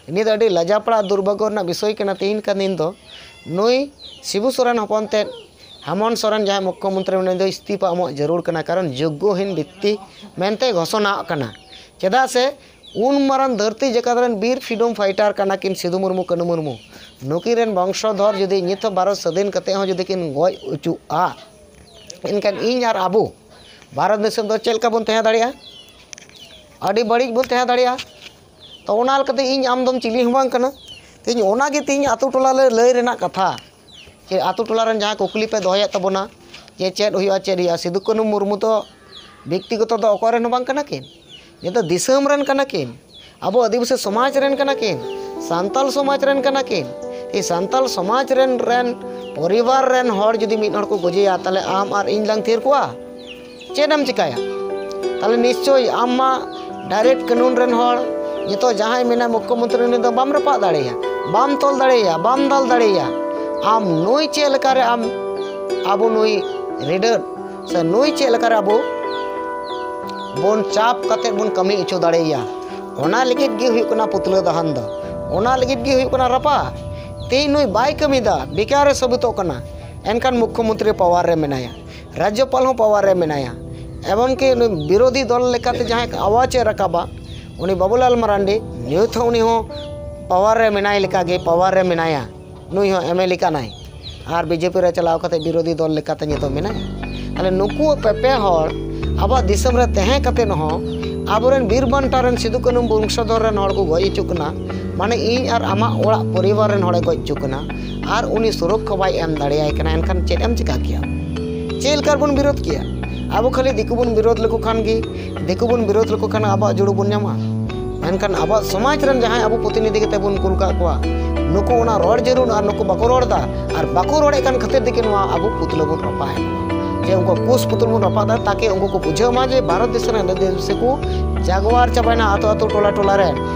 ᱱᱤᱭᱟᱹ ᱫᱚ ᱟᱹᱰᱤ ᱞᱟᱡᱟᱯᱟᱲᱟ ᱫᱩᱨᱵᱷᱟᱜᱽᱜᱚ ᱨᱮᱱᱟᱜ ᱵᱤᱥᱚᱭ ᱠᱟᱱᱟ᱾ ᱛᱮᱦᱮᱧ ᱠᱟᱱ ᱫᱤᱱ ᱫᱚ ᱱᱩᱭ ᱥᱤᱵᱩ ᱥᱚᱨᱮᱱ ᱦᱚᱯᱚᱱ ᱛᱮᱫ ᱦᱮᱢᱚᱱᱛ ᱥᱚᱨᱮᱱ ᱡᱟᱦᱟᱸᱭ ᱢᱩᱠᱠᱷᱚᱢᱚᱱᱛᱨᱤ ᱢᱮᱱᱟᱭ, ᱩᱱᱤ ᱫᱚ ᱤᱥᱛᱤᱯᱷᱟ ᱮᱢᱚᱜ ᱡᱟᱹᱨᱩᱲ ᱠᱟᱱᱟ, ᱠᱟᱨᱚᱱ ᱡᱳᱜᱽᱜᱚᱦᱤᱱ ᱵᱮᱠᱛᱤ ᱢᱮᱱᱛᱮ ᱜᱷᱳᱥᱚᱱᱟᱜ ᱠᱟᱱᱟ᱾ ᱪᱮᱫᱟᱜ ᱥᱮ ᱩᱱ ᱢᱟᱨᱟᱝ ᱫᱷᱟᱹᱨᱛᱤ ᱡᱟᱠᱟᱛ ᱨᱮᱱ ᱵᱤᱨ ᱯᱷᱨᱤᱰᱚᱢ ᱯᱷᱟᱭᱴᱟᱨ ᱠᱟᱱᱟ ᱠᱤᱱ ᱥᱤᱫᱩ ᱢᱩᱨᱢᱩ, ᱠᱟᱹᱱᱩ ᱢᱩᱨᱢᱩ, ᱱᱩᱠᱤᱱ ᱨᱮᱱ ᱵᱚᱝᱥᱚᱫᱷᱚᱨ ᱡᱩᱫᱤ ᱱᱤᱛ ᱦᱚᱸ ᱵᱷᱟᱨᱚᱛ ᱥᱟᱹᱫᱷᱤᱱ ᱠᱟᱛᱮ ᱦᱚᱸ ᱡᱩᱫᱤ ᱠᱤᱱ ᱜᱚᱡ ᱚᱪᱚᱜᱼᱟ, ᱮᱱᱠᱷᱟᱱ ᱤᱧ ᱟᱨ ᱟᱵᱚ ᱵᱷᱟᱨᱚᱛ ᱫᱤᱥᱚᱢ ᱫᱚ ᱪᱮᱫ ᱞᱮᱠᱟ ᱵᱚᱱ ᱛᱟᱦᱮᱸ ᱫᱟᱲᱮᱭᱟᱜᱼᱟ? ᱟᱹᱰᱤ ᱵᱟᱹᱲᱤᱡ ᱵᱚᱱ ᱛᱟᱦᱮᱸ ᱫᱟᱲᱮᱭᱟᱜᱼᱟ᱾ ᱛᱚ ᱚᱱᱟ ᱞᱮᱠᱟᱛᱮ ᱤᱧ ᱟᱢ ᱫᱚᱢ ᱪᱤᱞᱤ ᱦᱚᱸ ᱵᱟᱝ ᱠᱟᱱᱟ᱾ ᱛᱮᱦᱮᱧ ᱚᱱᱟᱜᱮ ᱛᱮᱦᱮᱧ ᱟᱛᱳ ᱴᱚᱞᱟ ᱞᱮ ᱞᱟᱹᱭ ᱨᱮᱱᱟᱜ ᱠᱟᱛᱷᱟ, ᱡᱮ ᱟᱛᱳ ᱴᱚᱞᱟ ᱨᱮᱱ ᱡᱟᱦᱟᱸᱭ ᱠᱩᱠᱞᱤ ᱯᱮ ᱫᱚᱦᱚᱭᱮᱫ ᱛᱟᱵᱚᱱᱟ, ᱡᱮ ᱪᱮᱫ ᱦᱩᱭᱩᱜᱼᱟ, ᱪᱮᱫ ᱦᱩᱭᱩᱜᱼᱟ, ᱥᱤᱫᱩ ᱠᱟᱹᱱᱩ ᱢᱩᱨᱢᱩ ᱫᱚ ᱵᱮᱠᱛᱤᱜᱚᱛᱚ ᱫᱚ ᱚᱠᱚᱭ ᱨᱮᱱ ᱦᱚᱸ ᱵᱟᱝ ᱠᱟᱱᱟ ᱠᱤᱱ᱾ ᱡᱮ ᱫᱚ ᱫᱤᱥᱚᱢ ᱨᱮᱱ ᱠᱟᱱᱟ ᱠᱤᱱ, ᱟᱵᱚ ᱟᱹᱫᱤᱵᱟᱹᱥᱤ ᱥᱚᱢᱟᱡᱽ ᱨᱮᱱ ᱠᱟᱱᱟ ᱠᱤᱱ, ᱥᱟᱱᱛᱟᱞ ᱥᱚᱢᱟᱡᱽ ᱨᱮᱱ ᱠᱟᱱᱟ ᱠᱤᱱ᱾ ᱛᱮᱦᱮᱧ ᱥᱟᱱᱛᱟᱞ ᱥᱚᱢᱟᱡᱽ ᱨᱮᱱ, ᱨᱮᱱ ᱯᱚᱨᱤᱵᱟᱨ ᱨᱮᱱ ᱦᱚᱲ ᱡᱩᱫᱤ ᱢᱤᱫ ᱦᱚᱲ ᱠᱚ ᱜᱚᱡᱮᱭᱟ, ᱛᱟᱦᱞᱮ ᱟᱢ ᱟᱨ ᱤᱧ ᱞᱟᱝ ᱛᱷᱤᱨ ᱠᱚᱜᱼᱟ? ᱪᱮᱫ ᱮᱢ ᱪᱤᱠᱟᱹᱭᱟ? ᱛᱟᱦᱞᱮ ᱱᱤᱥᱪᱳᱭ ᱟᱢ ᱢᱟ ᱰᱟᱭᱨᱮᱠᱴ ᱠᱟᱹᱱᱩᱱ ᱨᱮᱱ ᱦᱚᱲ, ᱱᱤᱛᱚᱜ ᱡᱟᱦᱟᱸᱭ ᱢᱮᱱᱟᱭ ᱢᱩᱠᱠᱷᱚᱢᱚᱱᱛᱨᱤ, ᱩᱱᱤ ᱫᱚ ᱵᱟᱢ ᱨᱟᱯᱟᱜ ᱫᱟᱲᱮᱭᱟᱭᱟ, ᱵᱟᱢ ᱛᱚᱞ ᱫᱟᱲᱮᱭᱟᱭᱟ, ᱵᱟᱢ ᱫᱟᱞ ᱫᱟᱲᱮᱭᱟᱭᱟ᱾ ᱟᱢ ᱱᱩᱭ ᱪᱮᱫ ᱞᱮᱠᱟᱨᱮ ᱟᱢ, ᱟᱵᱚ ᱱᱩᱭ ᱨᱤᱰᱟᱹᱨ ᱥᱮ ᱱᱩᱭ ᱪᱮᱫ ᱞᱮᱠᱟᱨᱮ ᱟᱵᱚ ᱵᱚᱱ ᱪᱟᱯ ᱠᱟᱛᱮ ᱵᱚᱱ ᱠᱟᱹᱢᱤ ᱦᱚᱪᱚ ᱫᱟᱲᱮᱭᱟᱭᱟ? ᱚᱱᱟ ᱞᱟᱹᱜᱤᱫ ᱜᱮ ᱦᱩᱭᱩᱜ ᱠᱟᱱᱟ ᱯᱩᱛᱞᱟᱹ ᱫᱟᱦᱟᱱ ᱫᱚ᱾ ᱚᱱᱟ ᱞᱟᱹᱜᱤᱫ ᱜᱮ ᱦᱩᱭᱩᱜ ᱠᱟᱱᱟ ᱨᱟᱯᱟᱜ᱾ ᱛᱮᱦᱮᱧ ᱱᱩᱭ ᱵᱟᱭ ᱠᱟᱹᱢᱤᱭᱮᱫᱟ, ᱵᱮᱠᱟᱨ ᱮ ᱥᱟᱹᱵᱤᱛᱚᱜ ᱠᱟᱱᱟ, ᱮᱱᱠᱷᱟᱱ ᱢᱩᱠᱠᱷᱚ ᱢᱚᱱᱛᱨᱤ ᱯᱟᱣᱟᱨ ᱨᱮ ᱢᱮᱱᱟᱭᱟ, ᱨᱟᱡᱽᱡᱚᱯᱟᱞ ᱦᱚᱸ ᱯᱟᱣᱟᱨ ᱨᱮ ᱢᱮᱱᱟᱭᱟ, ᱮᱢᱚᱱ ᱠᱤ ᱱᱩᱭ ᱵᱤᱨᱳᱫᱷᱤ ᱫᱚᱞ ᱞᱮᱠᱟᱛᱮ ᱡᱟᱦᱟᱸᱭ ᱟᱣᱟᱡᱽ ᱮ ᱨᱟᱠᱟᱵᱟ, ᱩᱱᱤ ᱵᱟᱵᱩᱞᱟᱞ ᱢᱟᱨᱟᱱᱰᱤ ᱱᱤᱛ ᱦᱚᱸ ᱩᱱᱤ ᱦᱚᱸ ᱯᱟᱣᱟᱨ ᱨᱮ ᱢᱮᱱᱟᱭ ᱞᱮᱠᱟᱜᱮ ᱯᱟᱣᱟᱨ ᱨᱮ ᱢᱮᱱᱟᱭᱟ᱾ ᱱᱩᱭ ᱦᱚᱸ ᱮᱢ ᱮᱞ ᱮ ᱠᱟᱱᱟᱭ ᱟᱨ ᱵᱤ ᱡᱮ ᱯᱤ ᱨᱮ ᱪᱟᱞᱟᱣ ᱠᱟᱛᱮ ᱵᱤᱨᱳᱫᱷᱤ ᱫᱚᱞ ᱞᱮᱠᱟᱛᱮ ᱱᱤᱛᱚᱜ ᱢᱮᱱᱟᱭᱟ᱾ ᱛᱟᱦᱞᱮ ᱱᱩᱠᱩ ᱯᱮᱯᱮ ᱦᱚᱲ ᱟᱵᱚᱣᱟᱜ ᱫᱤᱥᱚᱢ ᱨᱮ ᱛᱟᱦᱮᱸ ᱠᱟᱛᱮ ᱦᱚᱸ ᱟᱵᱚᱨᱮᱱ ᱵᱤᱨ ᱵᱟᱱᱴᱟ ᱨᱮᱱ ᱥᱤᱫᱩ ᱠᱟᱹᱱᱩ ᱵᱚᱝᱥᱚᱫᱷᱚᱨ ᱨᱮᱱ ᱦᱚᱲ ᱠᱚ ᱜᱚᱡ ᱦᱚᱪᱚᱜ ᱠᱟᱱᱟ᱾ ᱢᱟᱱᱮ ᱤᱧ ᱟᱨ ᱟᱢᱟᱜ ᱚᱲᱟᱜ ᱯᱚᱨᱤᱵᱟᱨ ᱨᱮᱱ ᱦᱚᱲᱮ ᱜᱚᱡ ᱦᱚᱪᱚ ᱠᱟᱱᱟ ᱟᱨ ᱩᱱᱤ ᱥᱩᱨᱚᱠᱠᱷᱟ ᱵᱟᱭ ᱮᱢ ᱫᱟᱲᱮᱭᱟᱭ ᱠᱟᱱᱟ, ᱮᱱᱠᱷᱟᱱ ᱪᱮᱫ ᱮᱢ ᱪᱮᱠᱟ ᱠᱮᱭᱟ? ᱪᱮᱫ ᱞᱮᱠᱟ ᱵᱚᱱ ᱵᱤᱨᱳᱫᱷ ᱠᱮᱭᱟ? ᱟᱵᱚ ᱠᱷᱟᱹᱞᱤ ᱫᱤᱠᱩ ᱵᱚᱱ ᱵᱤᱨᱳᱫᱷ ᱞᱮᱠᱚ ᱠᱷᱟᱱ ᱜᱮ, ᱫᱤᱠᱩ ᱵᱚᱱ ᱵᱤᱨᱳᱫᱷ ᱞᱮᱠᱚ ᱠᱷᱟᱱ ᱟᱵᱚᱣᱟᱜ ᱡᱩᱲᱩ ᱵᱚᱱ ᱧᱟᱢᱟ᱾ ᱢᱮᱱᱠᱷᱟᱱ ᱟᱵᱚᱣᱟᱜ ᱥᱚᱢᱟᱡᱽ ᱨᱮᱱ ᱡᱟᱦᱟᱸᱭ ᱟᱵᱚ ᱯᱨᱚᱛᱤᱱᱤᱫᱷᱤ ᱠᱟᱛᱮ ᱵᱚᱱ ᱠᱩᱞ ᱠᱟᱜ ᱠᱚᱣᱟ, ᱱᱩᱠᱩ ᱚᱱᱟ ᱨᱚᱲ ᱡᱟᱹᱨᱩᱲ ᱟᱨ ᱱᱩᱠᱩ ᱵᱟᱠᱚ ᱨᱚᱲ ᱮᱫᱟ᱾ ᱟᱨ ᱵᱟᱠᱚ ᱨᱚᱲᱮᱫ ᱠᱟᱱ ᱠᱷᱟᱹᱛᱤᱨ ᱛᱮᱜᱮ ᱱᱚᱣᱟ ᱟᱵᱚ ᱯᱩᱛᱞᱟᱹ ᱵᱚᱱ ᱨᱟᱯᱟᱜ ᱮᱫ ᱠᱚᱣᱟ᱾ ᱡᱮ ᱩᱱᱠᱩ ᱠᱩᱥ ᱯᱩᱛᱩᱞ ᱵᱚᱱ ᱨᱟᱯᱟᱜ ᱮᱫᱟ, ᱛᱟᱠᱤ ᱩᱱᱠᱩ ᱠᱚ ᱵᱩᱡᱷᱟᱹᱣ ᱢᱟ ᱡᱮ ᱵᱷᱟᱨᱚᱛ ᱫᱤᱥᱚᱢ ᱨᱮᱱ ᱟᱹᱫᱤᱵᱟᱹᱥᱤ ᱠᱚ ᱡᱟᱜᱣᱟᱨ ᱪᱟᱵᱟᱭᱮᱱᱟ ᱟᱛᱳ ᱟᱛᱳ, ᱴᱚᱞᱟ ᱴᱚᱞᱟ ᱨᱮ᱾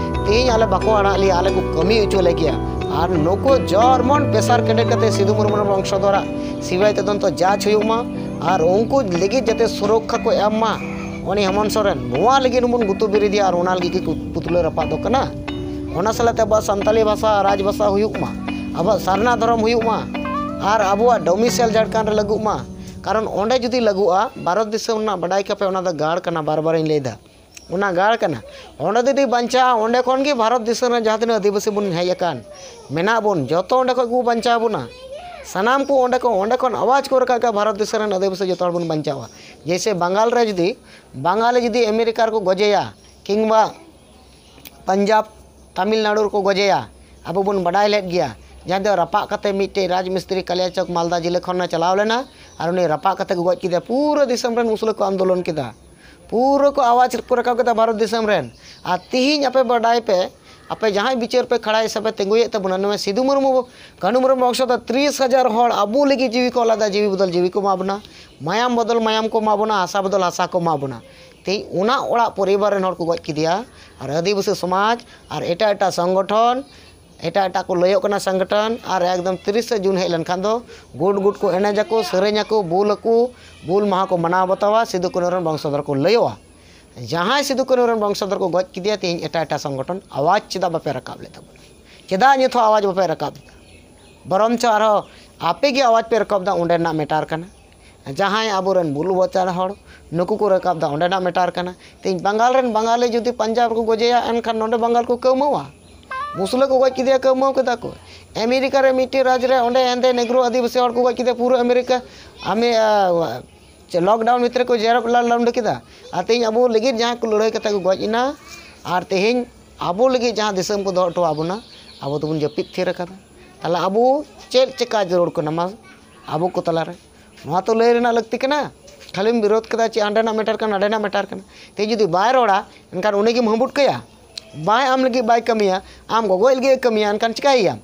ᱛᱮᱦᱮᱧ ᱟᱞᱮ ᱵᱟᱠᱚ ᱟᱲᱟᱜ ᱞᱮᱭᱟ, ᱟᱞᱮ ᱠᱚ ᱠᱟᱹᱢᱤ ᱦᱚᱪᱚ ᱞᱮ ᱜᱮᱭᱟ᱾ ᱟᱨ ᱱᱩᱠᱩ ᱡᱚᱨᱢᱚᱱ ᱯᱮᱥᱟᱨ ᱠᱮᱱᱰᱮᱴ ᱠᱟᱛᱮ ᱥᱤᱫᱩ ᱢᱩᱨᱢᱩ ᱨᱮᱱ ᱵᱚᱝᱥᱚᱫᱷᱚᱨᱟᱜ ᱥᱤᱵᱤ ᱟᱭ ᱛᱚᱫᱚᱱᱛᱚ ᱡᱟᱸᱪ ᱦᱩᱭᱩᱜ ᱢᱟ ᱟᱨ ᱩᱱᱠᱩ ᱞᱟᱹᱜᱤᱫ ᱡᱟᱛᱮ ᱥᱩᱨᱚᱠᱠᱷᱟ ᱠᱚ ᱮᱢ ᱢᱟ᱾ ᱩᱱᱤ ᱦᱮᱢᱚᱱᱛ ᱥᱚᱨᱮᱱ ᱱᱚᱣᱟ ᱞᱟᱹᱜᱤᱫ ᱦᱚᱸᱵᱚᱱ ᱜᱩᱛᱩ ᱵᱤᱨᱤᱫᱤᱭᱟ ᱟᱨ ᱚᱱᱟ ᱞᱟᱹᱜᱤᱫ ᱜᱮ ᱯᱩᱛᱞᱟᱹ ᱨᱟᱯᱟᱜ ᱫᱚ ᱠᱟᱱᱟ᱾ ᱚᱱᱟ ᱥᱟᱞᱟᱜ ᱛᱮ ᱟᱵᱚᱣᱟᱜ ᱥᱟᱱᱛᱟᱞᱤ ᱵᱷᱟᱥᱟ ᱨᱟᱡᱽ ᱵᱷᱟᱥᱟ ᱦᱩᱭᱩᱜ ᱢᱟ, ᱟᱵᱚᱣᱟᱜ ᱥᱟᱨᱱᱟ ᱫᱷᱚᱨᱚᱢ ᱦᱩᱭᱩᱜ ᱢᱟ, ᱟᱨ ᱟᱵᱚᱣᱟᱜ ᱰᱚᱢᱤᱥᱟᱭᱤᱞ ᱡᱷᱟᱲᱠᱷᱚᱸᱰ ᱨᱮ ᱞᱟᱹᱜᱩᱜ ᱢᱟ᱾ ᱠᱟᱨᱚᱱ ᱚᱸᱰᱮ ᱡᱩᱫᱤ ᱞᱟᱹᱜᱩᱜᱼᱟ, ᱵᱷᱟᱨᱚᱛ ᱫᱤᱥᱚᱢ ᱨᱮᱱᱟᱜ ᱵᱟᱰᱟᱭ ᱠᱟᱯᱮ, ᱚᱱᱟ ᱫᱚ ᱜᱟᱲ ᱠᱟᱱᱟ, ᱵᱟᱨ ᱵᱟᱨᱤᱧ ᱞᱟᱹᱭᱫᱟ, ᱚᱱᱟ ᱜᱟᱲ ᱠᱟᱱᱟ᱾ ᱚᱸᱰᱮ ᱡᱩᱫᱤ ᱵᱟᱧᱪᱟᱜᱼᱟ, ᱚᱸᱰᱮ ᱠᱷᱚᱱ ᱜᱮ ᱵᱷᱟᱨᱚᱛ ᱫᱤᱥᱚᱢ ᱨᱮ ᱡᱟᱦᱟᱸ ᱛᱤᱱᱟᱹᱜ ᱟᱹᱫᱤᱵᱟᱹᱥᱤ ᱵᱚᱱ ᱦᱮᱡ ᱟᱠᱟᱱ, ᱢᱮᱱᱟᱜ ᱵᱚᱱ, ᱡᱚᱛᱚ ᱚᱸᱰᱮ ᱠᱷᱚᱱ ᱜᱮ ᱵᱟᱧᱪᱟᱣ ᱵᱚᱱᱟ᱾ ᱥᱟᱱᱟᱢ ᱠᱚ ᱚᱸᱰᱮ ᱠᱚ, ᱚᱸᱰᱮ ᱠᱷᱚᱱ ᱟᱣᱟᱡᱽ ᱠᱚ ᱨᱟᱠᱟᱵ ᱠᱟᱜᱼᱟ, ᱵᱷᱟᱨᱚᱛ ᱫᱤᱥᱚᱢ ᱨᱮᱱ ᱟᱹᱫᱤᱵᱟᱹᱥᱤ ᱡᱚᱛᱚ ᱦᱚᱲ ᱵᱚᱱ ᱵᱟᱧᱪᱟᱣᱟ᱾ ᱡᱮᱭᱥᱮ ᱵᱟᱝᱜᱟᱞ ᱨᱮ ᱡᱩᱫᱤ, ᱵᱟᱝᱜᱟᱞᱤ ᱡᱩᱫᱤ ᱟᱢᱮᱨᱤᱠᱟ ᱨᱮᱠᱚ ᱜᱚᱡᱮᱭᱟ, ᱠᱤᱝᱵᱟ ᱯᱟᱧᱡᱟᱵᱽ, ᱛᱟᱢᱤᱞᱱᱟᱲᱩ ᱨᱮᱠᱚ ᱜᱚᱡᱮᱭᱟ, ᱟᱵᱚ ᱵᱚᱱ ᱵᱟᱰᱟᱭ ᱞᱮᱫ ᱜᱮᱭᱟ, ᱡᱟᱦᱟᱸ ᱫᱚ ᱨᱟᱯᱟᱜ ᱠᱟᱛᱮ ᱢᱤᱫᱴᱮᱡ ᱨᱟᱡᱽ ᱢᱤᱥᱛᱨᱤ ᱠᱟᱞᱤᱭᱟᱪᱚᱠ ᱢᱟᱞᱫᱟ ᱡᱮᱞᱟ ᱠᱷᱚᱱᱮ ᱪᱟᱞᱟᱣ ᱞᱮᱱᱟ ᱟᱨ ᱩᱱᱤ ᱨᱟᱯᱟᱜ ᱠᱟᱛᱮ ᱠᱚ ᱜᱚᱡ ᱠᱮᱫᱮᱭᱟ᱾ ᱯᱩᱨᱟᱹ ᱫᱤᱥᱚᱢ ᱨᱮᱱ ᱢᱩᱥᱞᱟᱹ ᱠᱚ ᱟᱱᱫᱳᱞᱚᱱ ᱠᱮᱫᱟ, ᱯᱩᱨᱟᱹ ᱠᱚ ᱟᱣᱟᱡᱽ ᱠᱚ ᱨᱟᱠᱟᱵ ᱠᱮᱫᱟ ᱵᱷᱟᱨᱚᱛ ᱫᱤᱥᱚᱢ ᱨᱮᱱ᱾ ᱟᱨ ᱛᱤᱦᱤᱧ ᱟᱯᱮ ᱵᱟᱰᱟᱭ ᱯᱮ, ᱟᱯᱮ ᱡᱟᱦᱟᱸᱭ ᱵᱤᱪᱟᱹᱨ ᱯᱮ ᱠᱷᱟᱲᱟ ᱦᱤᱥᱟᱹᱵ ᱯᱮ ᱛᱤᱸᱜᱩᱭᱮᱫ ᱛᱟᱵᱚᱱᱟ, ᱱᱚᱣᱟ ᱥᱤᱫᱩ ᱢᱩᱨᱢᱩ, ᱠᱟᱹᱱᱩ ᱢᱩᱨᱢᱩ ᱵᱚᱝᱥᱚ ᱫᱚ ᱛᱤᱨᱤᱥ ᱦᱟᱡᱟᱨ ᱦᱚᱲ ᱟᱵᱚ ᱞᱟᱹᱜᱤᱫ ᱡᱤᱣᱤ ᱠᱚ ᱟᱞᱟᱫᱟ ᱡᱤᱣᱤ ᱵᱚᱫᱚᱞ ᱡᱤᱣᱤ ᱠᱚ ᱮᱢᱟ ᱵᱚᱱᱟ, ᱢᱟᱭᱟᱢ ᱵᱚᱫᱚᱞ ᱢᱟᱭᱟᱢ ᱠᱚ ᱮᱢᱟ ᱵᱚᱱᱟ, ᱦᱟᱥᱟ ᱵᱚᱫᱚᱞ ᱦᱟᱥᱟ ᱠᱚ ᱮᱢᱟ ᱵᱚᱱᱟ᱾ ᱛᱮᱦᱮᱧ ᱚᱱᱟ ᱚᱲᱟᱜ ᱯᱚᱨᱤᱵᱟᱨ ᱨᱮᱱ ᱦᱚᱲ ᱠᱚ ᱜᱚᱡ ᱠᱮᱫᱮᱭᱟ᱾ ᱟᱨ ᱟᱹᱫᱤᱵᱟᱹᱥᱤ ᱥᱚᱢᱟᱡᱽ ᱟᱨ ᱮᱴᱟᱜ ᱮᱴᱟᱜ ᱥᱚᱝᱜᱚᱴᱷᱚᱱ, ᱮᱴᱟᱜ ᱮᱴᱟᱜ ᱠᱚ ᱞᱟᱹᱭᱚᱜ ᱠᱟᱱᱟ ᱥᱚᱝᱜᱚᱴᱷᱚᱱ, ᱟᱨ ᱮᱠᱫᱚᱢ ᱛᱤᱨᱤᱥᱮ ᱡᱩᱱ ᱦᱮᱡ ᱞᱮᱱᱠᱷᱟᱱ ᱫᱚ ᱜᱩᱴ ᱜᱩᱴ ᱠᱚ ᱮᱱᱮᱡ ᱟᱠᱚ, ᱥᱮᱨᱮᱧ ᱟᱠᱚ, ᱵᱩᱞ ᱟᱠᱚ, ᱵᱩᱞ ᱢᱟᱦᱟ ᱠᱚ ᱢᱟᱱᱟᱣ ᱵᱟᱛᱟᱣᱟ, ᱥᱤᱫᱩ ᱠᱟᱹᱱᱩ ᱨᱮᱱ ᱵᱚᱝᱥᱚᱫᱷᱚᱨ ᱠᱚ ᱞᱟᱹᱭᱚᱜᱼᱟ᱾ ᱡᱟᱦᱟᱸᱭ ᱥᱤᱫᱩ ᱠᱟᱹᱱᱦᱩ ᱨᱮᱱ ᱵᱚᱝᱥᱚᱫᱷᱚᱨ ᱠᱚ ᱜᱚᱡ ᱠᱮᱫᱮᱭᱟ, ᱛᱮᱦᱮᱧ ᱮᱴᱟᱜ ᱮᱴᱟᱜ ᱥᱚᱝᱜᱚᱴᱷᱚᱱ ᱟᱣᱟᱡᱽ ᱪᱮᱫᱟᱜ ᱵᱟᱯᱮ ᱨᱟᱠᱟᱵ ᱞᱮᱫ ᱛᱟᱵᱚᱱᱟ? ᱪᱮᱫᱟᱜ ᱱᱤᱛ ᱦᱚᱸ ᱟᱣᱟᱡᱽ ᱵᱟᱯᱮ ᱨᱟᱠᱟᱵ ᱮᱫᱟ? ᱵᱚᱨᱚᱝ ᱪᱚ ᱟᱨᱦᱚᱸ ᱟᱯᱮ ᱜᱮ ᱟᱣᱟᱡᱽ ᱯᱮ ᱨᱟᱠᱟᱵ ᱮᱫᱟ, ᱚᱸᱰᱮᱱᱟᱜ ᱢᱮᱴᱟᱨ ᱠᱟᱱᱟ᱾ ᱡᱟᱦᱟᱸᱭ ᱟᱵᱚᱨᱮᱱ ᱵᱩᱞᱩ ᱵᱟᱪᱟᱨ ᱦᱚᱲ, ᱱᱩᱠᱩ ᱠᱚ ᱨᱟᱠᱟᱵ ᱮᱫᱟ, ᱚᱸᱰᱮᱱᱟᱜ ᱢᱮᱴᱟᱨ ᱠᱟᱱᱟ᱾ ᱛᱮᱦᱮᱧ ᱵᱟᱝᱜᱟᱞ ᱨᱮᱱ ᱵᱟᱝᱜᱟᱞᱤ ᱡᱩᱫᱤ ᱯᱟᱧᱡᱟᱵᱽ ᱨᱮᱠᱚ ᱜᱚᱡᱮᱭᱟ, ᱮᱱᱠᱷᱟᱱ ᱱᱚᱰᱮ ᱵᱟᱝᱜᱟᱞ ᱠᱚ ᱠᱟᱹᱣᱢᱟᱹᱣᱟ᱾ ᱢᱩᱥᱞᱟᱹ ᱠᱚ ᱜᱚᱡ ᱠᱮᱫᱮᱭᱟ, ᱠᱟᱹᱣᱢᱟᱹᱣ ᱠᱮᱫᱟ ᱠᱚ᱾ ᱟᱢᱮᱨᱤᱠᱟ ᱨᱮ ᱢᱤᱫᱴᱮᱱ ᱨᱟᱡᱽ ᱨᱮ ᱚᱸᱰᱮ ᱦᱮᱸᱫᱮ ᱱᱮᱜᱽᱨᱳ ᱟᱹᱫᱤᱵᱟᱹᱥᱤ ᱦᱚᱲ ᱠᱚ ᱜᱚᱡ ᱠᱮᱫᱮᱭᱟ, ᱯᱩᱨᱟᱹ ᱟᱢᱮᱨᱤᱠᱟ ᱟᱢᱮ ᱞᱚᱠᱰᱟᱣᱩᱱ ᱵᱷᱤᱛᱨᱤ ᱠᱚ ᱡᱮᱨᱚ ᱞᱟᱞᱰᱟᱣᱩᱱ ᱠᱮᱫᱟ᱾ ᱟᱨ ᱛᱮᱦᱮᱧ ᱟᱵᱚ ᱞᱟᱹᱜᱤᱫ ᱡᱟᱦᱟᱸ ᱠᱚ ᱞᱟᱹᱲᱦᱟᱹᱭ ᱠᱟᱛᱮ ᱠᱚ ᱜᱚᱡ ᱮᱱᱟ, ᱟᱨ ᱛᱮᱦᱮᱧ ᱟᱵᱚ ᱞᱟᱹᱜᱤᱫ ᱡᱟᱦᱟᱸ ᱫᱤᱥᱚᱢ ᱠᱚ ᱫᱚᱦᱚ ᱦᱚᱴᱚ ᱟᱵᱚᱱᱟ, ᱟᱵᱚ ᱫᱚᱵᱚᱱ ᱡᱟᱹᱯᱤᱫ ᱛᱷᱤᱨ ᱟᱠᱟᱫᱟ᱾ ᱛᱟᱦᱚᱞᱮ ᱟᱵᱚ ᱪᱮᱫ ᱪᱮᱠᱟ ᱡᱟᱹᱨᱩᱲ ᱠᱟᱱᱟ? ᱢᱟ ᱟᱵᱚ ᱠᱚ ᱛᱟᱞᱟᱨᱮ ᱱᱚᱣᱟ ᱛᱚ ᱞᱟᱹᱭ ᱨᱮᱱᱟᱜ ᱞᱟᱹᱠᱛᱤ ᱠᱟᱱᱟ᱾ ᱠᱷᱟᱹᱞᱤᱢ ᱵᱤᱨᱳᱫ ᱠᱮᱫᱟ ᱪᱮ ᱦᱟᱸᱰᱮᱱᱟᱜ ᱢᱮᱴᱟᱨ ᱠᱟᱱᱟ, ᱱᱟᱰᱮᱱᱟᱜ ᱢᱮᱴᱟᱨ ᱠᱟᱱᱟ᱾ ᱛᱮᱦᱮᱧ ᱡᱩᱫᱤ ᱵᱟᱭ ᱨᱚᱲᱟ, ᱮᱱᱠᱷᱟᱱ ᱩᱱᱤ ᱜᱮᱢ ᱦᱟᱹᱵᱩᱫ ᱠᱟᱭᱟ᱾ ᱵᱟᱭ ᱟᱢ ᱞᱟᱹᱜᱤᱫ ᱵᱟᱭ ᱠᱟᱹᱢᱤᱭᱟ, ᱟᱢ ᱜᱚᱜᱚᱡ ᱞᱟᱹᱜᱤᱫ ᱮ ᱠᱟᱹᱢᱤᱭᱟ, ᱮᱱᱠᱷᱟᱱ ᱪᱤᱠᱟᱹᱭᱮᱭᱟᱢ?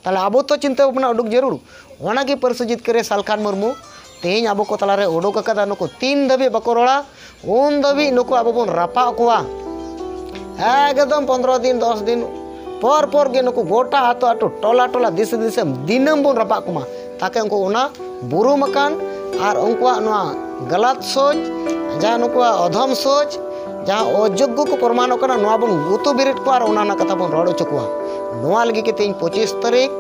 ᱛᱟᱦᱚᱞᱮ ᱟᱵᱚ ᱛᱚ ᱪᱤᱱᱛᱟᱹ ᱵᱷᱟᱵᱽᱱᱟ ᱩᱰᱩᱠ ᱡᱟᱹᱨᱩᱲ᱾ ᱚᱱᱟᱜᱮ ᱯᱟᱹᱨᱥᱤ ᱡᱤᱛᱠᱟᱹᱨᱤᱭᱟᱹ ᱥᱟᱞᱠᱷᱟᱱ ᱢᱩᱨᱢᱩ ᱛᱮᱦᱮᱧ ᱟᱵᱚ ᱠᱚ ᱛᱟᱞᱟᱨᱮ ᱩᱰᱩᱠ ᱟᱠᱟᱫᱟ᱾ ᱱᱩᱠᱩ ᱛᱤᱱ ᱫᱷᱟᱹᱵᱤᱡ ᱵᱟᱠᱚ ᱨᱚᱲᱟ, ᱩᱱ ᱫᱷᱟᱹᱵᱤᱡ ᱱᱩᱠᱩ ᱟᱵᱚ ᱵᱚᱱ ᱨᱟᱯᱟᱜ ᱠᱚᱣᱟ᱾ ᱮᱠᱫᱚᱢ ᱯᱚᱱᱫᱽᱨᱚ ᱫᱤᱱ, ᱫᱚᱥ ᱫᱤᱱ ᱯᱚᱨ ᱯᱚᱨ ᱜᱮ ᱱᱩᱠᱩ ᱜᱚᱴᱟ ᱟᱹᱛᱩ ᱟᱹᱛᱩ, ᱴᱚᱞᱟ ᱴᱚᱞᱟ, ᱫᱤᱥᱚᱢ ᱫᱤᱥᱚᱢ ᱫᱤᱱᱟᱹᱢ ᱵᱚᱱ ᱨᱟᱯᱟᱜ ᱠᱚᱢᱟ, ᱛᱟᱠᱮ ᱩᱱᱠᱩ ᱚᱱᱟ ᱵᱩᱨᱩᱢ ᱟᱠᱟᱱ ᱟᱨ ᱩᱱᱠᱩᱣᱟᱜ ᱱᱚᱣᱟ ᱜᱟᱞᱟᱛ ᱥᱳᱪ, ᱡᱟᱦᱟᱸ ᱱᱩᱠᱩᱣᱟᱜ ᱚᱫᱷᱚᱢ ᱥᱳᱪ, ᱡᱟᱦᱟᱸ ᱚᱡᱳᱜᱽᱜᱚ ᱠᱚ ᱯᱨᱚᱢᱟᱱᱚᱜ ᱠᱟᱱᱟ, ᱱᱚᱣᱟ ᱵᱚᱱ ᱜᱩᱛᱩ ᱵᱮᱨᱮᱫ ᱠᱚᱣᱟ ᱟᱨ ᱚᱱᱟ ᱨᱮᱱᱟᱜ ᱠᱟᱛᱷᱟ ᱵᱚᱱ ᱨᱚᱲ ᱦᱚᱪᱚ ᱠᱚᱣᱟ᱾ ᱱᱚᱣᱟ ᱞᱟᱹᱜᱤᱫ ᱜᱮ ᱛᱮᱦᱮᱧ ᱯᱚᱸᱪᱤᱥ ᱛᱟᱹᱨᱤᱠᱷ,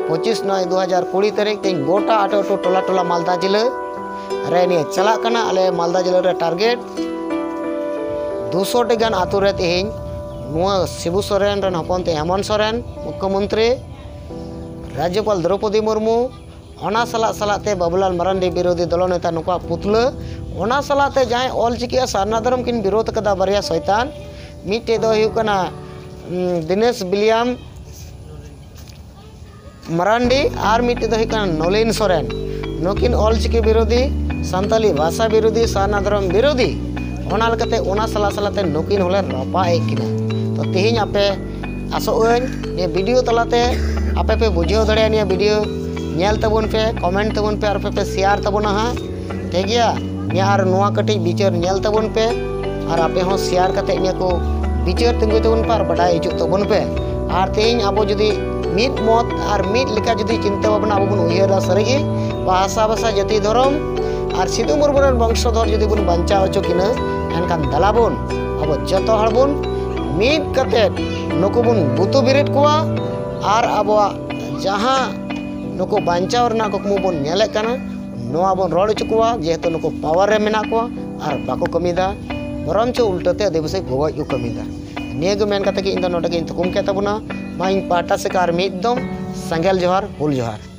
ᱯᱚᱸᱪᱤᱥ ᱱᱚᱭ ᱫᱩ ᱦᱟᱡᱟᱨ ᱠᱩᱲᱤ ᱛᱟᱹᱨᱤᱠᱷ ᱛᱮᱦᱮᱧ ᱜᱚᱴᱟ ᱟᱹᱛᱩ ᱟᱹᱛᱩ, ᱴᱚᱞᱟ ᱴᱚᱞᱟ ᱢᱟᱞᱫᱟ ᱡᱤᱞᱟᱹ ᱨᱮ ᱱᱤᱭᱟᱹ ᱪᱟᱞᱟᱜ ᱠᱟᱱᱟ᱾ ᱟᱞᱮ ᱢᱟᱞᱫᱟ ᱡᱤᱞᱟᱹ ᱨᱮ ᱴᱟᱨᱜᱮᱴ ᱫᱩᱥᱚ ᱴᱤ ᱜᱟᱱ ᱟᱹᱛᱩ ᱨᱮ ᱛᱮᱦᱮᱧ ᱱᱚᱣᱟ ᱥᱤᱵᱩ ᱥᱚᱨᱮᱱ ᱨᱮᱱ ᱦᱚᱯᱚᱱ ᱛᱮ ᱦᱮᱢᱚᱱᱛ ᱥᱚᱨᱮᱱ, ᱢᱩᱠᱠᱷᱚᱢᱚᱱᱛᱨᱤ, ᱨᱟᱡᱽᱡᱚᱯᱟᱞ ᱫᱨᱚᱯᱚᱫᱤ ᱢᱩᱨᱢᱩ, ᱚᱱᱟ ᱥᱟᱞᱟᱜ ᱥᱟᱞᱟᱜ ᱛᱮ ᱵᱟᱵᱩᱞᱟᱞ ᱢᱟᱨᱟᱱᱰᱤ ᱵᱤᱨᱳᱫᱷᱤ ᱫᱚᱞᱚ ᱱᱮᱛᱟ ᱱᱩᱠᱩᱣᱟᱜ ᱯᱩᱛᱞᱟᱹ, ᱚᱱᱟ ᱥᱟᱞᱟᱜ ᱛᱮ ᱡᱟᱦᱟᱸᱭ ᱚᱞ ᱪᱤᱠᱤ ᱟᱨ ᱥᱟᱨᱱᱟ ᱫᱷᱚᱨᱚᱢ ᱠᱤᱱ ᱵᱤᱨᱳᱫᱷ ᱟᱠᱟᱫᱟ ᱵᱟᱨᱭᱟ ᱥᱚᱭᱛᱟᱱ, ᱢᱤᱫᱴᱮᱡ ᱫᱚ ᱦᱩᱭᱩᱜ ᱠᱟᱱᱟ, ᱩᱢ, ᱫᱤᱱᱮᱥ ᱵᱤᱞᱤᱭᱟᱢ ᱢᱟᱨᱟᱱᱰᱤ ᱟᱨ ᱢᱤᱫᱴᱮᱡ ᱫᱚ ᱦᱩᱭᱩᱜ ᱠᱟᱱᱟ ᱱᱚᱞᱤᱱ ᱥᱚᱨᱮᱱ᱾ ᱱᱩᱠᱤᱱ ᱚᱞ ᱪᱤᱠᱤ ᱵᱤᱨᱳᱫᱷᱤ, ᱥᱟᱱᱛᱟᱞᱤ ᱵᱷᱟᱥᱟ ᱵᱤᱨᱳᱫᱷᱤ, ᱥᱟᱨᱱᱟ ᱫᱷᱚᱨᱚᱢ ᱵᱤᱨᱳᱫᱷᱤ, ᱚᱱᱟ ᱞᱮᱠᱟᱛᱮ ᱚᱱᱟ ᱥᱟᱞᱟᱜ ᱥᱟᱞᱟᱜ ᱛᱮ ᱱᱩᱠᱤᱱ ᱦᱚᱸᱞᱮ ᱨᱟᱯᱟᱜ ᱮᱫ ᱠᱤᱱᱟ᱾ ᱛᱚ ᱛᱮᱦᱮᱧ ᱟᱯᱮ ᱟᱥᱚᱜ ᱟᱹᱧ ᱱᱤᱭᱟᱹ ᱵᱷᱤᱰᱤᱭᱳ ᱛᱟᱞᱟᱛᱮ ᱟᱯᱮ ᱯᱮ ᱵᱩᱡᱷᱟᱹᱣ ᱫᱟᱲᱮᱭᱟᱜᱼᱟ᱾ ᱱᱤᱭᱟᱹ ᱵᱷᱤᱰᱤᱭᱳ ᱧᱮᱞ ᱛᱟᱵᱚᱱ ᱯᱮ, ᱠᱚᱢᱮᱱᱴ ᱛᱟᱵᱚᱱ ᱯᱮ, ᱟᱨ ᱟᱯᱮ ᱯᱮ ᱥᱮᱭᱟᱨ ᱛᱟᱵᱚᱱᱟ ᱦᱟᱸᱜ, ᱴᱷᱤᱠ ᱜᱮᱭᱟ? ᱱᱤᱭᱟᱹ ᱟᱨ ᱱᱚᱣᱟ ᱠᱟᱹᱴᱤᱡ ᱵᱤᱪᱟᱹᱨ ᱧᱮᱞ ᱛᱟᱵᱚᱱ ᱯᱮ, ᱟᱨ ᱟᱯᱮ ᱦᱚᱸ ᱥᱮᱭᱟᱨ ᱠᱟᱛᱮ ᱱᱤᱭᱟᱹ ᱠᱚ ᱵᱤᱪᱟᱹᱨ ᱛᱤᱸᱜᱩᱭ ᱛᱟᱵᱚᱱ ᱯᱮ ᱟᱨ ᱵᱟᱰᱟᱭ ᱦᱚᱪᱚᱜ ᱛᱟᱵᱚᱱ ᱯᱮ᱾ ᱟᱨ ᱛᱮᱦᱮᱧ ᱟᱵᱚ ᱡᱩᱫᱤ ᱢᱤᱫ ᱢᱚᱛ ᱟᱨ ᱢᱤᱫ ᱞᱮᱠᱟ ᱡᱩᱫᱤ ᱪᱤᱱᱛᱟᱹ ᱵᱷᱟᱵᱽᱱᱟ ᱟᱵᱚ ᱵᱚᱱ ᱩᱭᱦᱟᱹᱨᱟ ᱥᱟᱹᱨᱤᱜᱮ, ᱵᱷᱟᱥᱟ ᱵᱷᱟᱥᱟ ᱡᱟᱹᱛᱤ ᱫᱷᱚᱨᱚᱢ ᱟᱨ ᱥᱤᱫᱩ ᱢᱩᱨᱢᱩ ᱨᱮᱱ ᱵᱚᱝᱥᱚᱫᱷᱚᱨ ᱡᱩᱫᱤ ᱵᱚᱱ ᱵᱟᱧᱪᱟᱣ ᱦᱚᱪᱚ ᱠᱤᱱᱟ, ᱮᱱᱠᱷᱟᱱ ᱫᱮᱞᱟ ᱵᱚᱱ, ᱟᱵᱚ ᱡᱚᱛᱚ ᱦᱚᱲ ᱵᱚᱱ ᱢᱤᱫ ᱠᱟᱛᱮ ᱱᱩᱠᱩ ᱵᱚᱱ ᱵᱩᱛᱩ ᱵᱮᱨᱮᱫ ᱠᱚᱣᱟ᱾ ᱟᱨ ᱟᱵᱚᱣᱟᱜ ᱡᱟᱦᱟᱸ ᱱᱩᱠᱩ ᱵᱟᱧᱪᱟᱣ ᱨᱮᱱᱟᱜ ᱠᱩᱠᱢᱩ ᱵᱚᱱ ᱧᱮᱞᱮᱫ ᱠᱟᱱᱟ, ᱱᱚᱣᱟ ᱵᱚᱱ ᱨᱚᱲ ᱦᱚᱪᱚ ᱠᱚᱣᱟ᱾ ᱡᱮᱦᱮᱛᱩ ᱱᱩᱠᱩ ᱯᱟᱣᱟᱨ ᱨᱮ ᱢᱮᱱᱟᱜ ᱠᱚᱣᱟ ᱟᱨ ᱵᱟᱠᱚ ᱠᱟᱹᱢᱤᱭᱮᱫᱟ, ᱵᱚᱨᱚᱝ ᱪᱚ ᱩᱞᱴᱟᱹ ᱛᱮ ᱟᱹᱫᱤᱵᱟᱹᱥᱤ ᱜᱚᱜᱚᱡ ᱠᱚ ᱠᱟᱹᱢᱤᱭᱮᱫᱟ᱾ ᱱᱤᱭᱟᱹ ᱜᱮ ᱢᱮᱱ ᱠᱟᱛᱮ ᱜᱮ ᱤᱧ ᱫᱚ ᱱᱚᱰᱮ ᱜᱮᱧ ᱛᱷᱩᱠᱩᱢ ᱠᱮᱫ ᱛᱟᱵᱚᱱᱟ᱾ ᱢᱟ ᱤᱧ ᱯᱟᱦᱴᱟ ᱥᱮᱫ ᱟᱨ ᱢᱤᱫ ᱫᱚᱢ ᱥᱮᱸᱜᱮᱞ ᱡᱚᱦᱟᱨ, ᱦᱩᱞ ᱡᱚᱦᱟᱨ᱾